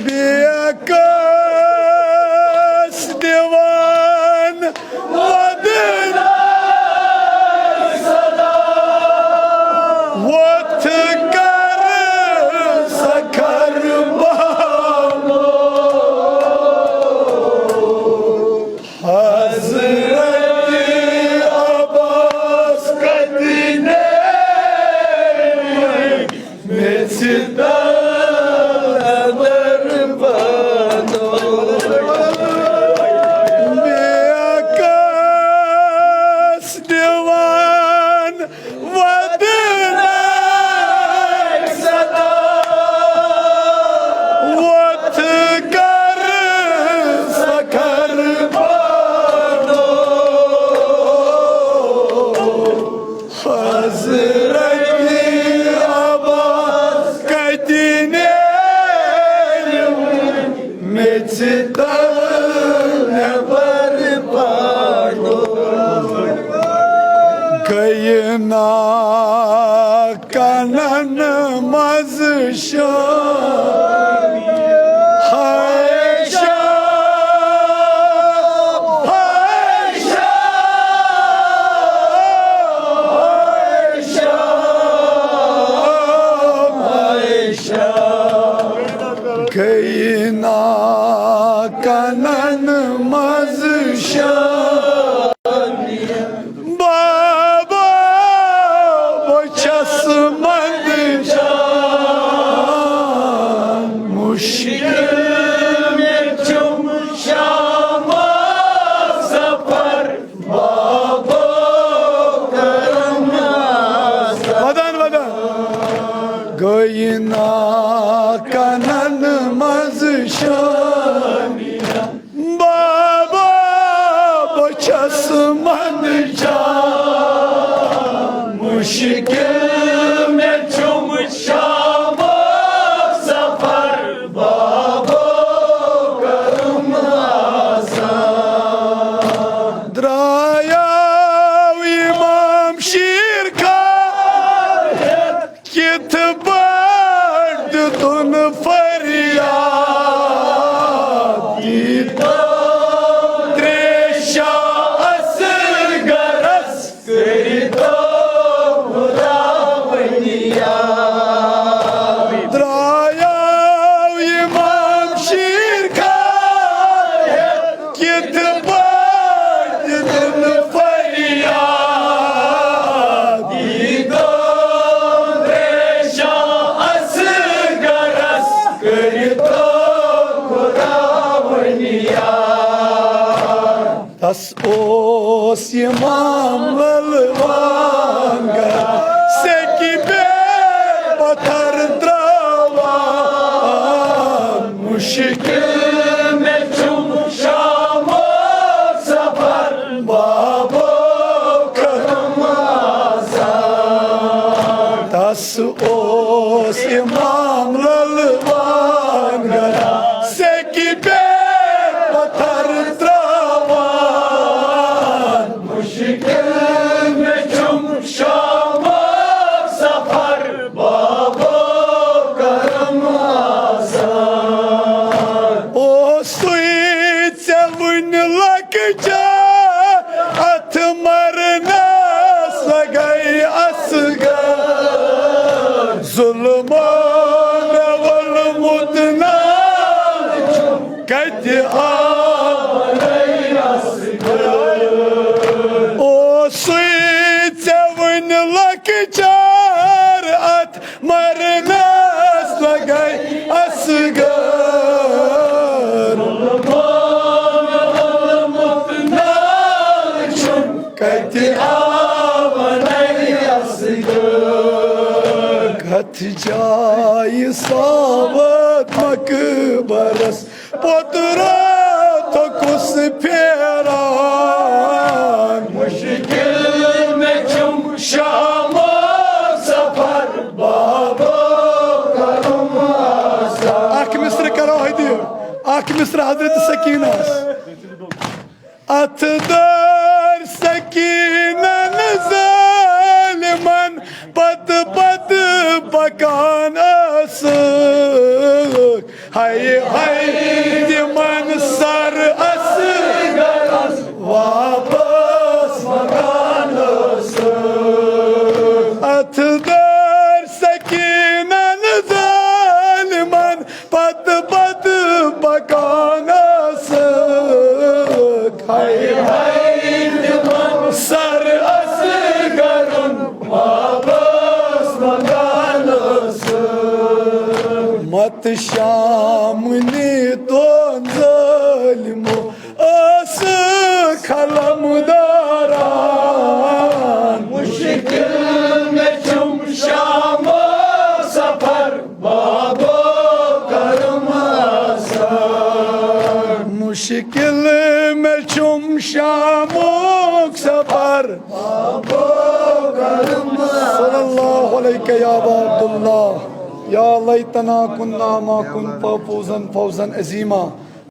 بیٚیہِ کٲنٛسہِ دِوان وۄدُن۔ وۄتھ کر سکھر بابو۔ حضرت عباس کتہِ نیرِ؟ مےٚ چھِ دادر بنو۔ مےٚ کس دِوان ودنٕکۍ صدا، وۄتھ کر سکھر بانو۔ حضرت عباس کتہِ نیرِ؟ مےٚ چھِ تَل نٮ۪بر پَکُن۔ گٔیہِ نا کنن منٛز شام۔ ہاے شام، ہاے شام، ہاے شام، ہاے شام۔ گٔیہِ نا کنن منٛز شام۔ بابا، بہٕ چھَس منٛد جان، مُشکِل مےٚ چھُم شام سفر۔ بابا، کرم ودان، ودان۔ گٔیہِ نا کنن منٛز شام۔ بابا، بہٕ چھَس منٛد جان، مُشکِل مےٚ چھُم شام سفر۔ بابا، کرم آسان۔ درٛایاو اِمام شیٖر خان ہٮ۪تھ کِتھ پٲٹھۍ دیُتُن فریاد؟ دیٖتو تریشا اصغرس، کٔرۍتو خداوندی یاد۔ درٛایاو اِمام شیٖر خان ہٮ۪تھ کِتھ پٲٹھۍ دیُتُن فریاد؟ دیٖدو تریشا اصغرس، کٔرۍتو خداوندی یاد۔ تس اوس اِمام لل وانگر سیٚکہِ پٮ۪ٹھ پتھر تراوان۔ مُشکِل مےٚ چھُم شامُک سفر، بابو کرم آسان۔ تس اوس اِمام لل وانگر سیٚکہِ پٮ۪ٹھ پتھر تراوان۔ مُشکِل مےٚ چھُم شامُک سفر۔ چار اتھ مرنس لگے اصغر۔ ظلمو مےٚ وولمُت ناو چھُم، کتہِ آو؟ اوسُے ژےٚ وُنہِ لۄکچار، اتھ مرنس لگے اصغر۔ کتہِ آو ونے اصغر؟ کتھ جایہِ ساوت مقبرس، پوٚتُر تھوٚکُس پھیران۔ مشکل مےٚ چھُم شامُک سفر، بابو کرم آسان۔ اکھ مصرٕ کرو ہدیہِ، اکھ مصرٕ حضرت سکینس۔ اتھ دٲر سکینن ظٲلمن پتہٕ پتہٕ پکان ٲسٕکھ۔ ہاے ہاے تِمن سر اصغرس واپس مکان ٲسٕکھ۔ اتھ دٲر سکینن ظٲلمن پتہٕ پتہٕ پکان ٲسٕکھ۔ ہاے ہاے تِمن سر اصغرن واپس مکان ٲسٕکھ۔ مت شامنہِ دۄن ظٲلمو ٲسٕکھ قلم داران۔ مشکل مےٚ چھُم شامُک سفر، بابو کرم آسان۔ مشکل مےٚ چھُم شامُک سفر۔ صلی اللہ علیک یا ابا عبداللہ۔ یا لیتنا کننا ما کنت فوزا فوزا عظیما۔